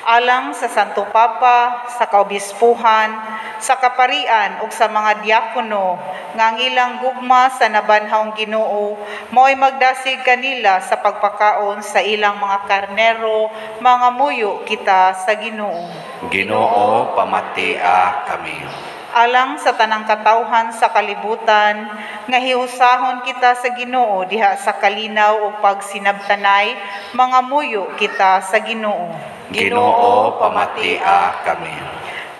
Alang sa Santo Papa, sa kaobispuhan, sa kaparian ug sa mga diakono nga ang ilang gugma sa nabanhawng Ginoo mao'y magdasig kanila sa pagpakaon sa ilang mga karnero, mga muyo kita sa Ginoo. Ginoo, pamatia kami. Alang sa tanang katawhan sa kalibutan nga hihusahon kita sa Ginoo diha sa kalinaw ug pagsinabtanay, mga muyo kita sa Ginoo. Ginoo, pamatia kami.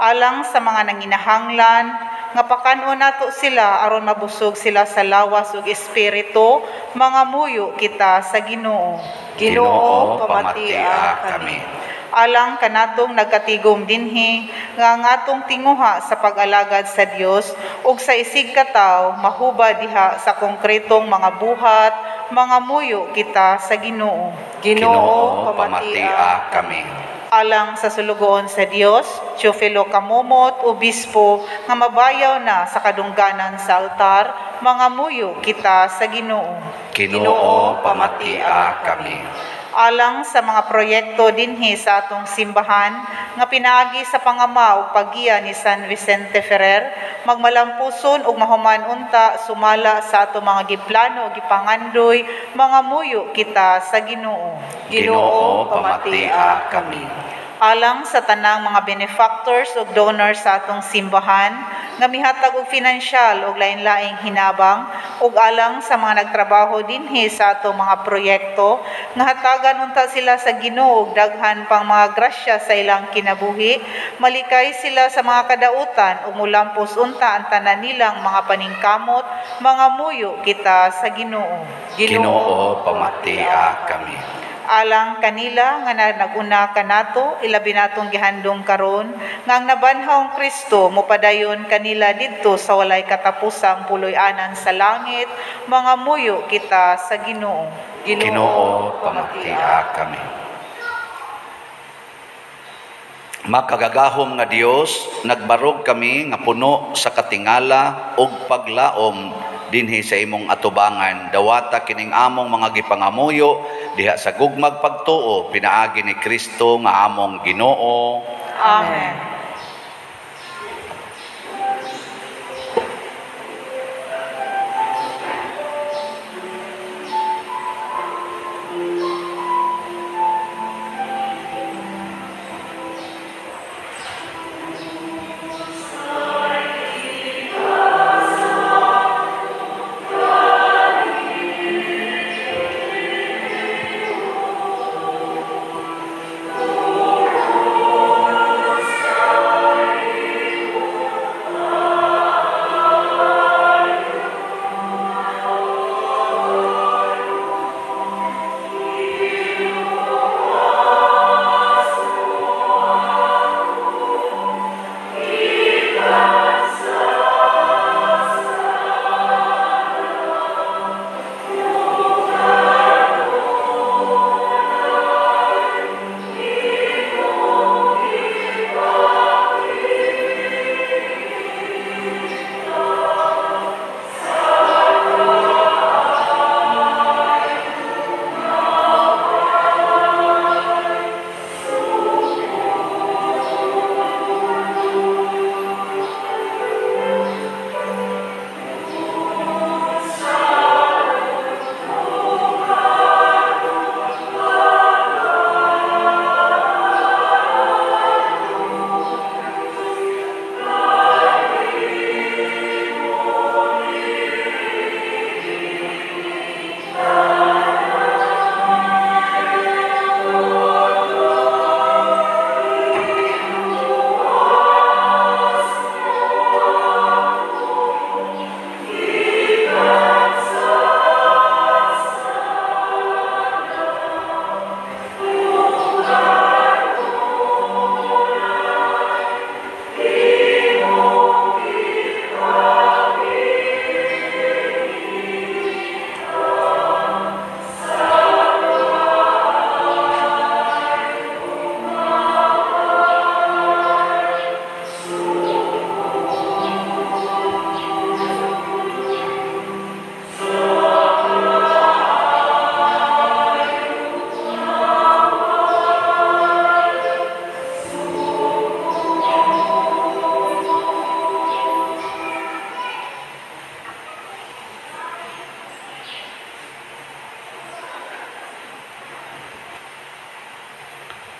Alang sa mga nanginahanglan nga pakan-on nato sila aron mabusog sila sa lawas ug espiritu, mga muyo kita sa Ginoo. Ginoo, pamatia kami. Alang kanatong nagkatigom dinhi nga ang atong tinguha sa pag-alagad sa Dios ug sa isig katawo mahuba diha sa konkretong mga buhat, mga muyo kita sa Ginoo. Ginoo, pamatia kami. Alang sa sulugoon sa Dios, Teofilo Camomot, obispo nga mabayaw na sa kadungganan sa altar, mga muyo kita sa Ginoo. Ginoo, pamatia kami. Alang sa mga proyekto dinhi sa atong simbahan nga pinaagi sa pangama ug paggiya ni San Vicente Ferrer, magmalampuson ug mahuman unta sumala sa atong mga giplano ug gipangandoy, mga muyo kita sa Ginoo. Ginoo, pamatia kami. Alang sa tanang mga benefactors ug donors sa atong simbahan nga mihatag og finansyal ug lain-laing hinabang, ug alang sa mga nagtrabaho dinhi sa atong mga proyekto nga hatagan unta sila sa Ginoo og daghan pang mga grasya sa ilang kinabuhi, malikay sila sa mga kadautan ug mulampos unta ang tanan nilang mga paningkamot, mga muyo kita sa Ginoo. Ginoo, pamatia kami. Alang kanila nga naguna kanato, ilabi natong gihandong karon nga ang nabanhawng Kristo mopadayon kanila didto sa walay katapusang puloy-anan sa langit, mga muyo kita sa Ginoo. Ginoo, pamatia kami. Makagagahom nga Dios, nagbarog kami nga puno sa katingala ug paglaom dinhi sa imong atubangan. Dawata kining among mga gipangamuyo diha sa gugmag pagtuo pinaagi ni Kristo nga among Ginoo. Amen.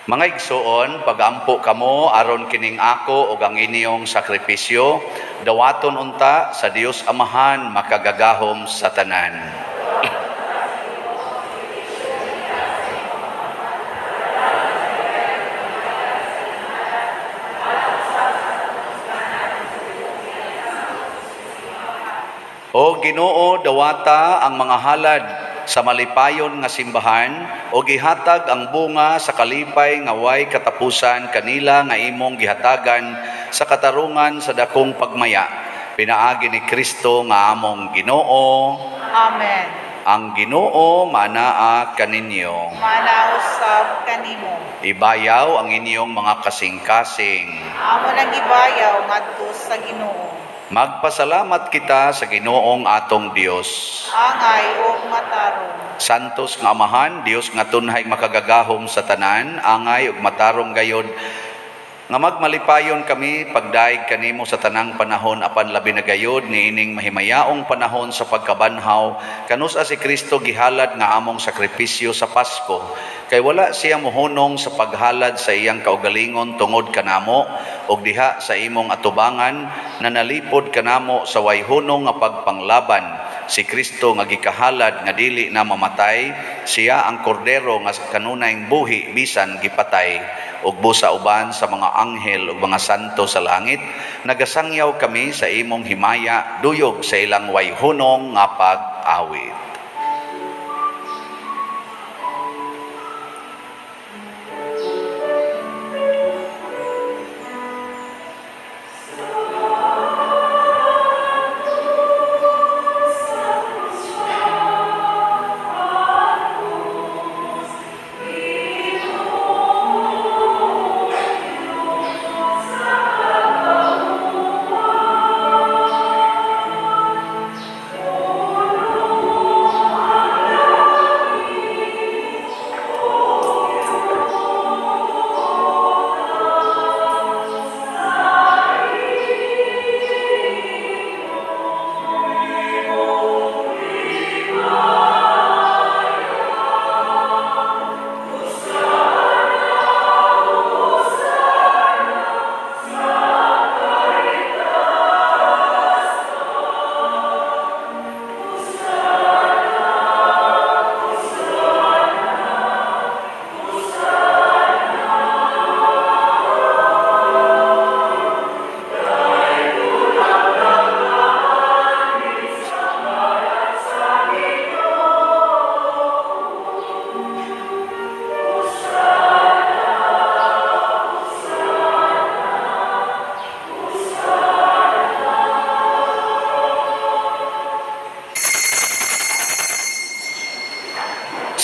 Mga igsoon, pagampo kamo aron kining ako ug ang inyong sakripisyo, dawaton unta sa Dios Amahan makagagahom sa tanan. O Ginoo, dawata ang mga halad sa malipayon nga simbahan o gihatag ang bunga sa kalipay nga way katapusan kanila nga imong gihatagan sa katarungan sa dakong pagmaya. Pinaagi ni Kristo nga among Ginoo. Amen. Ang Ginoo manaa kaninyo. Manausab kanimo. Ibayaw ang inyong mga kasing-kasing. Amo nang ibayaw ngadto sa Ginoo. Magpasalamat kita sa Ginoong atong Dios. Angay ug matarong. Santos nga Amahan, Dios nga tunhay makagagahom sa tanan, angay ug matarong gayod nga magmalipayon kami pagdaig kanimo sa tanang panahon apan labi na gayod niining mahimayaong panahon sa pagkabanhaw kanus-a si Kristo gihalad nga among sakripisyo sa Pasko, kay wala siya mohunong sa paghalad sa iyang kaugalingon tungod kanamo ug diha sa imong atubangan nanalipod kanamo sa way hunong nga pagpanglaban. Si Kristo nga gikahalad nga dili na mamatay, siya ang kordero nga kanunayng buhi bisan gipatay. Ug busa uban sa mga anghel ug mga santo sa langit, nagasangyaw kami sa imong himaya duyog sa ilang way hunong nga pag-awit.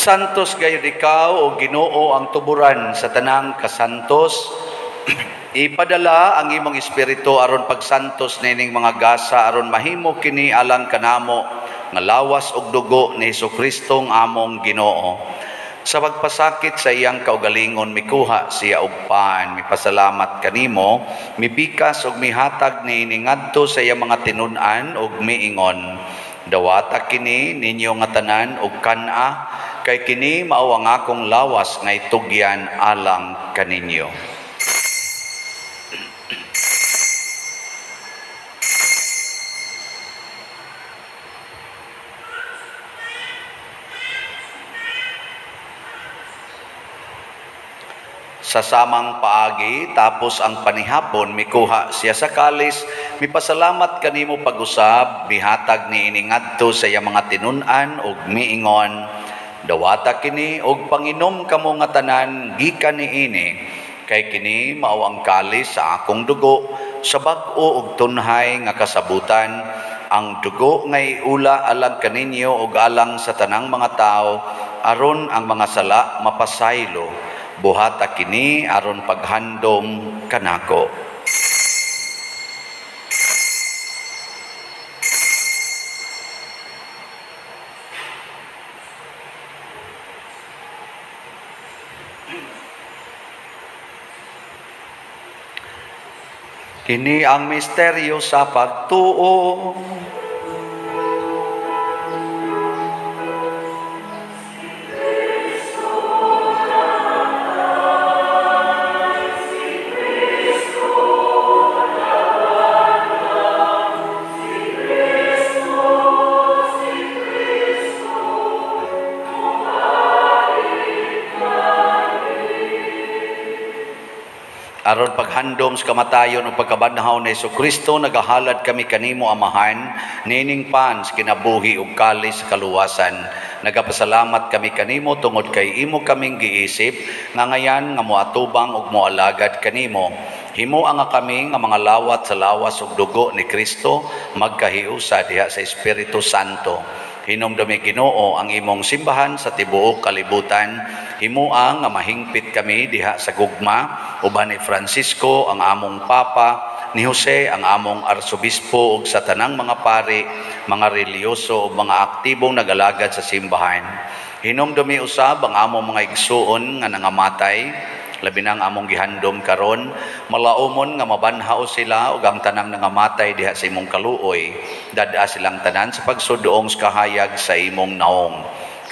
Santos gayud ikaw o Ginoo ang tuburan sa tanang kasantos. Ipadala ang imong espiritu aron pagsantos nining mga gasa aron mahimo kini alang kanamo nga lawas ug dugo ni Hesukristo ang among Ginoo. Sa pagpasakit sa iyang kaugalingon mikuha siya og pan, mipasalamat kanimo, mipikas ug mihatag niini ngadto sa iyang mga tinun-an ug miingon, dawata kini ninyo nga tanan ug kan-a, kay kini mao ang akong lawas nga itugyan alang kaninyo. Sa samang paagi, tapos ang panihapon, mikuha siya sa kalis, mipasalamat kanimo pag-usab, mihatag niini ngadto sa iyang mga tinun-an ug miingon, dawata kini og panginom kamo nga tanan gikan niini, kay kini mao ang kalis sa akong dugo sa bag-o ug tunhay nga kasabutan, ang dugo nga iula alang kaninyo ug alang sa tanang mga tawo aron ang mga sala mapasaylo. Buhata kini aron paghandom kanako. Kini ang misteryo sa pagtuo. Aron paghandom sa kamatayon ug pagkabanhaw ni Hesukristo, nagahalad kami kanimo Amahan, nining pan sa kinabuhi ug kalis sa kaluwasan. Nagapasalamat kami kanimo tungod kay imo kaming giisip nga ngayan nga moatubang ug moalagad kanimo. Himoa nga kami nga mga lawat sa lawas ug dugo ni Kristo magkahiusa diha sa Espiritu Santo. Hinumdumi Ginoo ang imong simbahan sa tibuok kalibutan. Himoa nga mahingpit kami diha sa gugma uban ni Francisco ang among Papa, ni Jose ang among Arsobispo ug sa tanang mga pari, mga relihiyoso ug mga aktibong nagalagad sa simbahan. Hinumdumi usab ang among mga igsuon nga nangamatay, labi na ang among gihandom karon, malaumon nga mabanhaw sila ug ang tanang nangamatay diha sa imong kaluoy. Dad-a silang tanan sa pagsudoong sa kahayag sa imong naong.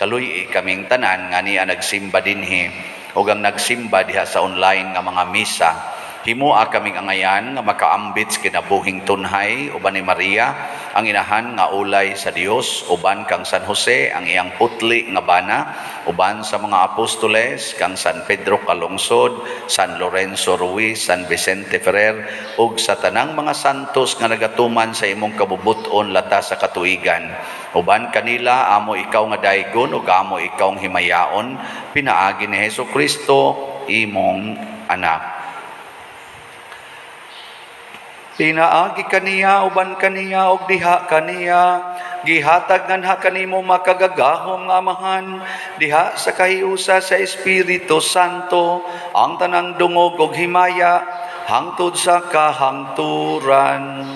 Kaluy-i kaming tanan nga niya nagsimba dinhi ug ang nagsimba diha sa online nga mga misa. Himoa kaming angayan nga makaambit sa kinabuhing tunhay uban ni Maria ang inahan nga ulay sa Dios, uban kang San Jose ang iyang putli nga bana, uban sa mga apostoles kang San Pedro Calungsod, San Lorenzo Ruiz, San Vicente Ferrer ug sa tanang mga santos nga nagatuman sa imong kabubut-on lata sa katuigan. Uban kanila amo ikaw nga daygon ug amo ikaw ang himayaon pinaagi ni Hesukristo imong anak. Pinaagi kaniya, uban kaniya, ug diha kaniya, gihatag nganha kanimo makagagahom nga Amahan, diha sa kahiusa sa Espiritu Santo, ang tanang dungog ug himaya, hangtod sa kahangturan.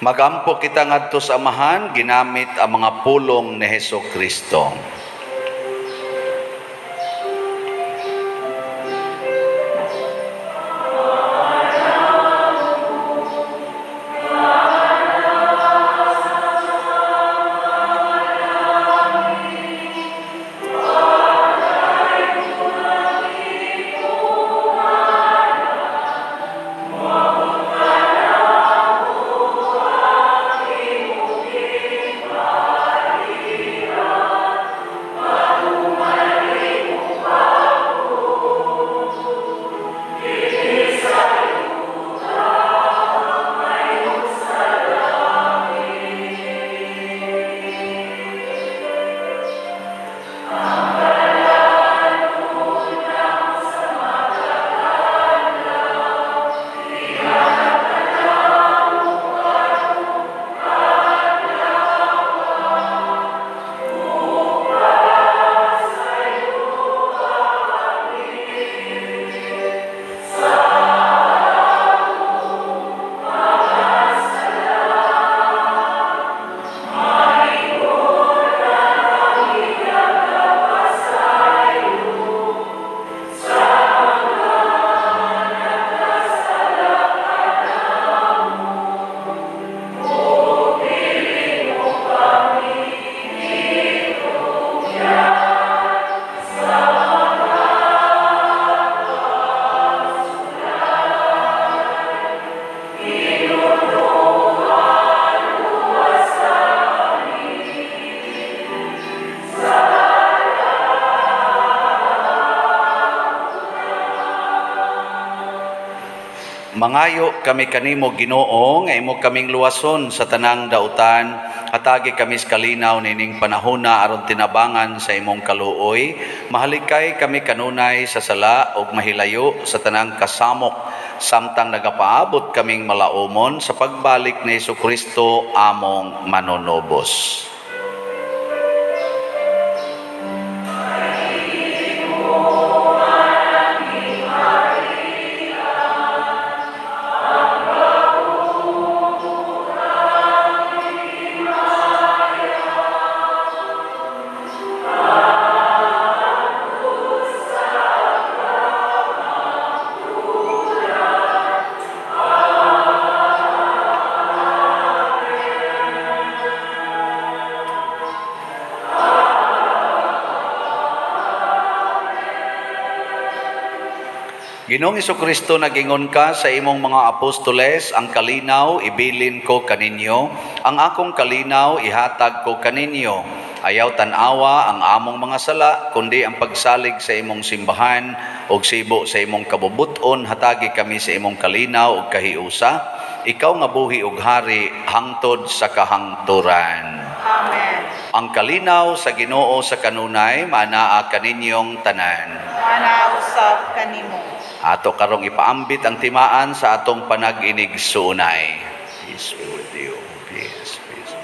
Magampo kita ngadto sa Amahan ginamit ang mga pulong ni Hesukristo. Mangayo kami kanimo Ginoo nga imo kaming luwason sa tanang dautan, hatagi kami sa kalinaw nining panahona aron tinabangan sa imong kaluoy. Mahalikay kami kanunay sa sala ug mahilayo sa tanang kasamok, samtang nagapaabot kaming malaumon sa pagbalik ni Hesukristo among manunubos. Ginoong Hesukristo, nagingon ka sa imong mga apostoles, ang kalinaw ibilin ko kaninyo, ang akong kalinaw ihatag ko kaninyo. Ayaw tan-awa ang among mga sala, kundi ang pagsalig sa imong simbahan ug sibo sa imong kabubuton, hatagi kami sa imong kalinaw ug kahiusa. Ikaw nga buhi ug hari hangtod sa kahangturan. Amen. Ang kalinaw sa Ginoo sa kanunay maanaa kaninyong tanan. Maanaa usab kanimo. Ato karong ipaambit ang timaan sa atong panag-inigsuonay. Peace be with you. Peace, peace.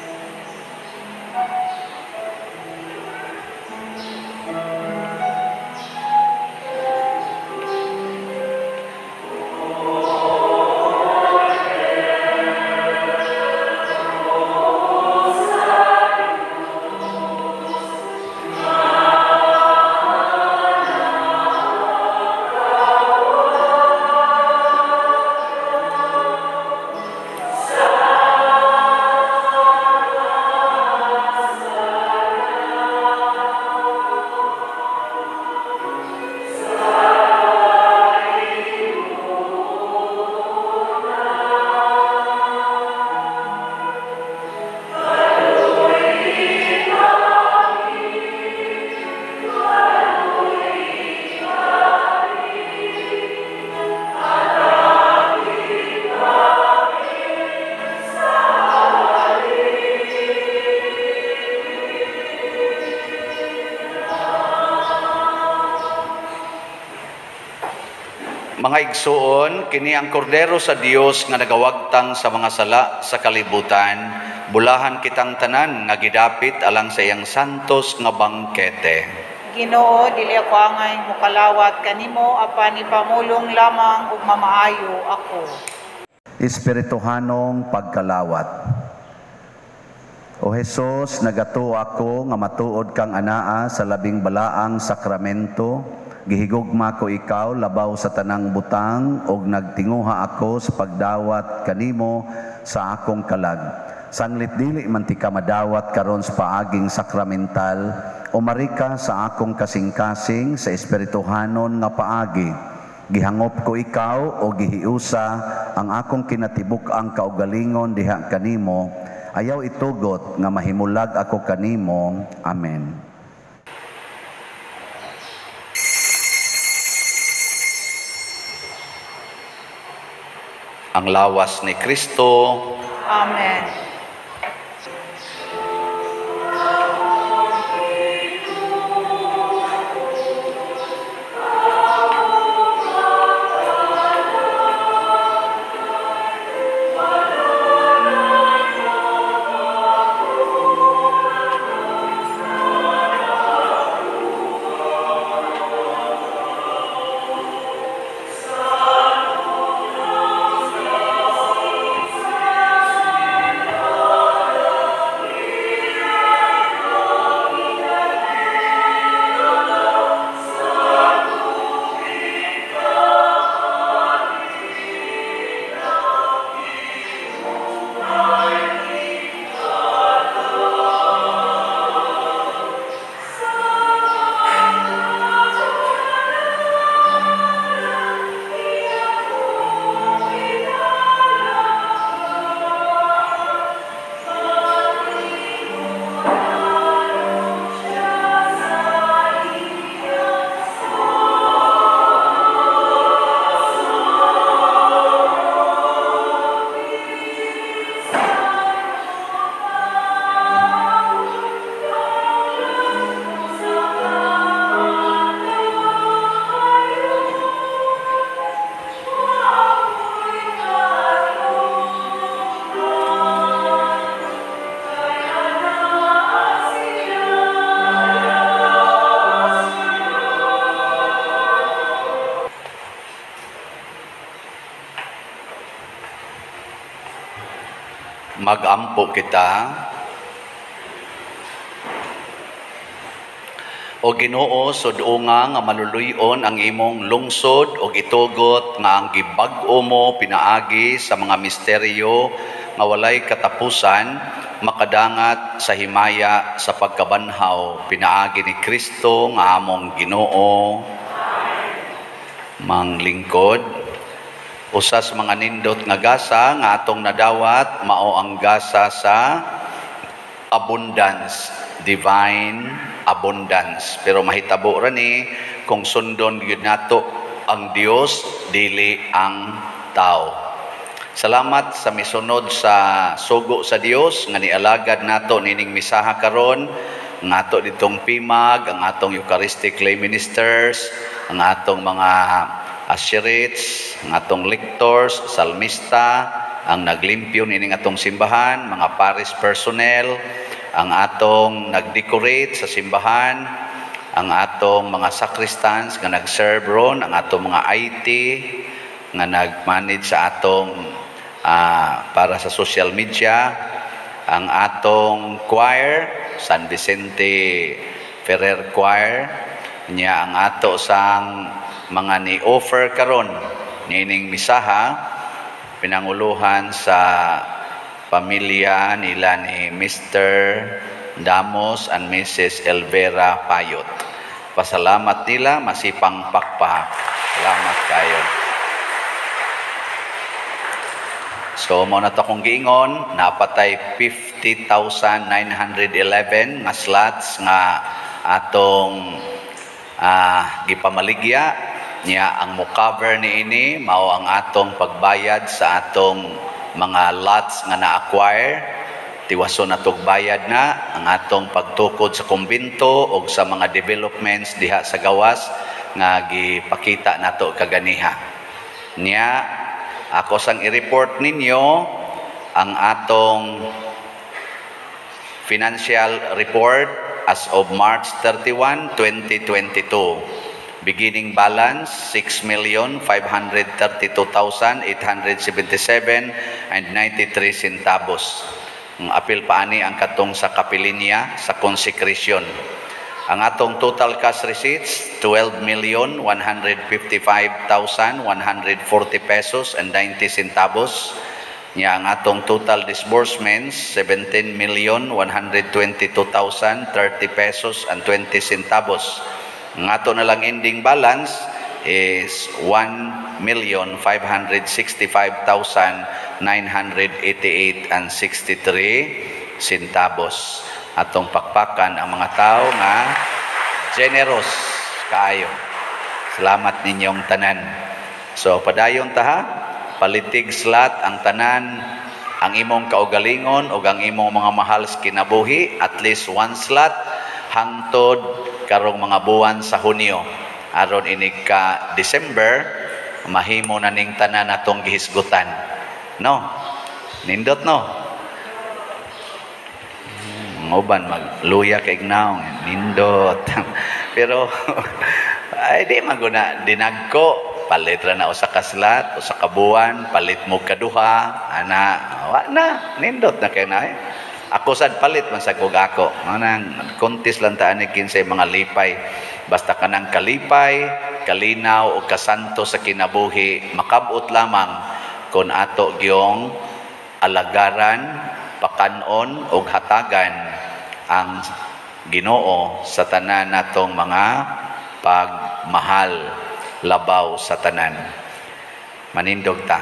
Mga igsuon, kini ang kordero sa Dios nga nagawagtang sa mga sala sa kalibutan. Bulahan kitang tanan nga gidapit alang sa iyang santos nga bangkete. Ginoo, dili ako angay mokalawat kanimo, apan ipamulong lamang ug mamaayo ako. Espirituhanong pagkalawat. O Hesus, nagatuo ako nga matuod kang anaa sa labing balaang sakramento. Gihigugma ko ikaw labaw sa tanang butang og nagtinguha ako sa pagdawat kanimo sa akong kalag. Sanglit dili man ti ka madawat karon sa paaging sakramental, umari ka sa akong kasing-kasing sa espirituhanon nga paagi. Gihangop ko ikaw o gihiusa ang akong kinatibuk-ang kaugalingon diha kanimo. Ayaw itugot nga mahimulag ako kanimo. Amen. Ang lawas ni Kristo. Amen. Magampo kita. O Ginoo, sud-unga nga maluluy-on ang imong lungsod og itugot nga ang gibag-o mo pinaagi sa mga misteryo nga walay katapusan, makadangat sa himaya sa pagkabanhaw pinaagi ni Kristo nga among Ginoo. Manglingkod, usa sa mga nindot nga gasa nga atong nadawat mao ang gasa sa abundance, divine abundance. Pero mahitabo ra ni kung sundon gyud nato ang Dios, dili ang tao. Salamat sa misunod sa sugo sa Dios nga nialagad nato nining misaha karon, ang ato ditong PIMAG, ang atong Eucharistic lay ministers, ang atong mga usherates, ang atong lectors, salmista, ang naglimpyo nining atong simbahan, mga parish personnel, ang atong nagdecorate sa simbahan, ang atong mga sacristans nga nag-serve ron, ang atong mga IT nga nag-manage sa atong para sa social media, ang atong choir, San Vicente Ferrer Choir, niya ang ato sang mga ni-offer karon nining misaha, pinanguluhan sa pamilya nila ni Mr. Damos and Mrs. Elvera Payot. Pasalamat nila, masipang pakpak. Salamat kayo. So, mao na to akong giingon, napatay 50,911 nga slots nga atong gipamaligya. Niya ang mo-cover niini mao ang atong pagbayad sa atong mga lots nga na-acquire. Tiwason na tog bayad na ang atong pagtukod sa kumbinto og sa mga developments diha sa gawas nga gipakita nato kaganiha. Niya ako sang i-report ninyo ang atong financial report as of March 31, 2022. Beginning balance 6,532,877 and 93 centavos. Ang apil pa ani ang katong sa kapilinya sa consecration. Ang atong total cash receipts 12,155,140 pesos and 90 centavos. Nya ang atong total disbursements 17,122,030 pesos and 20 centavos. Ang ato na lang ending balance is 1,565,988 and 63 centavos. Atong pakpakan ang mga tao nga generous kaayo. Salamat ninyong tanan. So padayon ta ha, palitig slot ang tanan, ang imong kaugalingon ug ang imong mga mahal sa kinabuhi, at least one slot hangtod karong mga buwan sa Hunyo. Aron inig ka December, mahimo na ning tanan atong gihisgutan. No? Nindot no? Uban magluya kay ignaw, nindot. Pero ay di maguna dinagko, palit ra na usa ka slot, usa ka buwan, palit mo kaduha, ana, wa na, nindot na kay na. Ako sad palit man sa kog ako. Manang kontis lang ta ani kinsay mga lipay. Basta kanang kalipay, kalinaw o kasanto sa kinabuhi, makabot lamang kon ato gyong alagaran, pakanon og hatagan ang Ginoo sa tanan natong mga pagmahal labaw sa tanan. Manindog ta.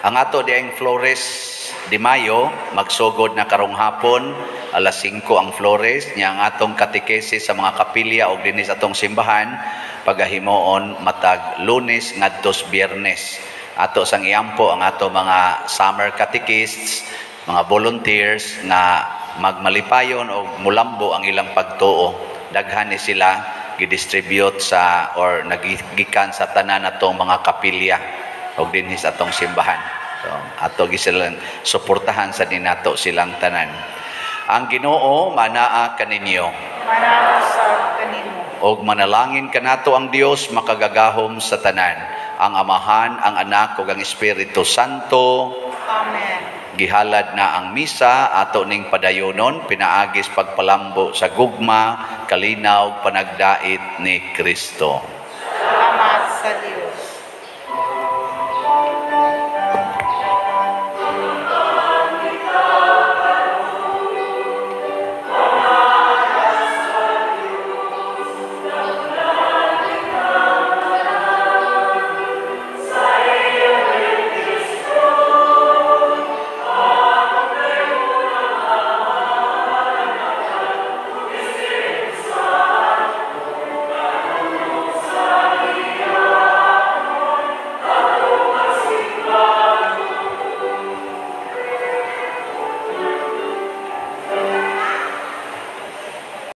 Ang ato dieng Flores de Mayo magsugod na karong hapon alas 5 ang Flores niya. Ang atong katekese sa mga kapilya og dinhi sa atong simbahan pagahimuon matag Lunes ngadtos Biyernes. Ato sang iampo ang ato mga summer catechists, mga volunteers nga magmalipayon o mulambo ang ilang pagtuo. Daghan ni sila gidistribute sa or nagigikan sa tanan atong mga kapilya og dinhi sa atong simbahan. So, ato gi silang suportahan sa dinato silang tanan. Ang Ginoo manaa kaninyo. Manaa sa kanimo. Og manalangin kanato ang Dios makagagahom sa tanan, ang Amahan, ang Anak ug ang Espiritu Santo. Amen. Gihalad na ang misa ato ning padayonon pinaagis pagpalambo sa gugma, kalinaw, panagdait ni Kristo. Salamat sa Dios.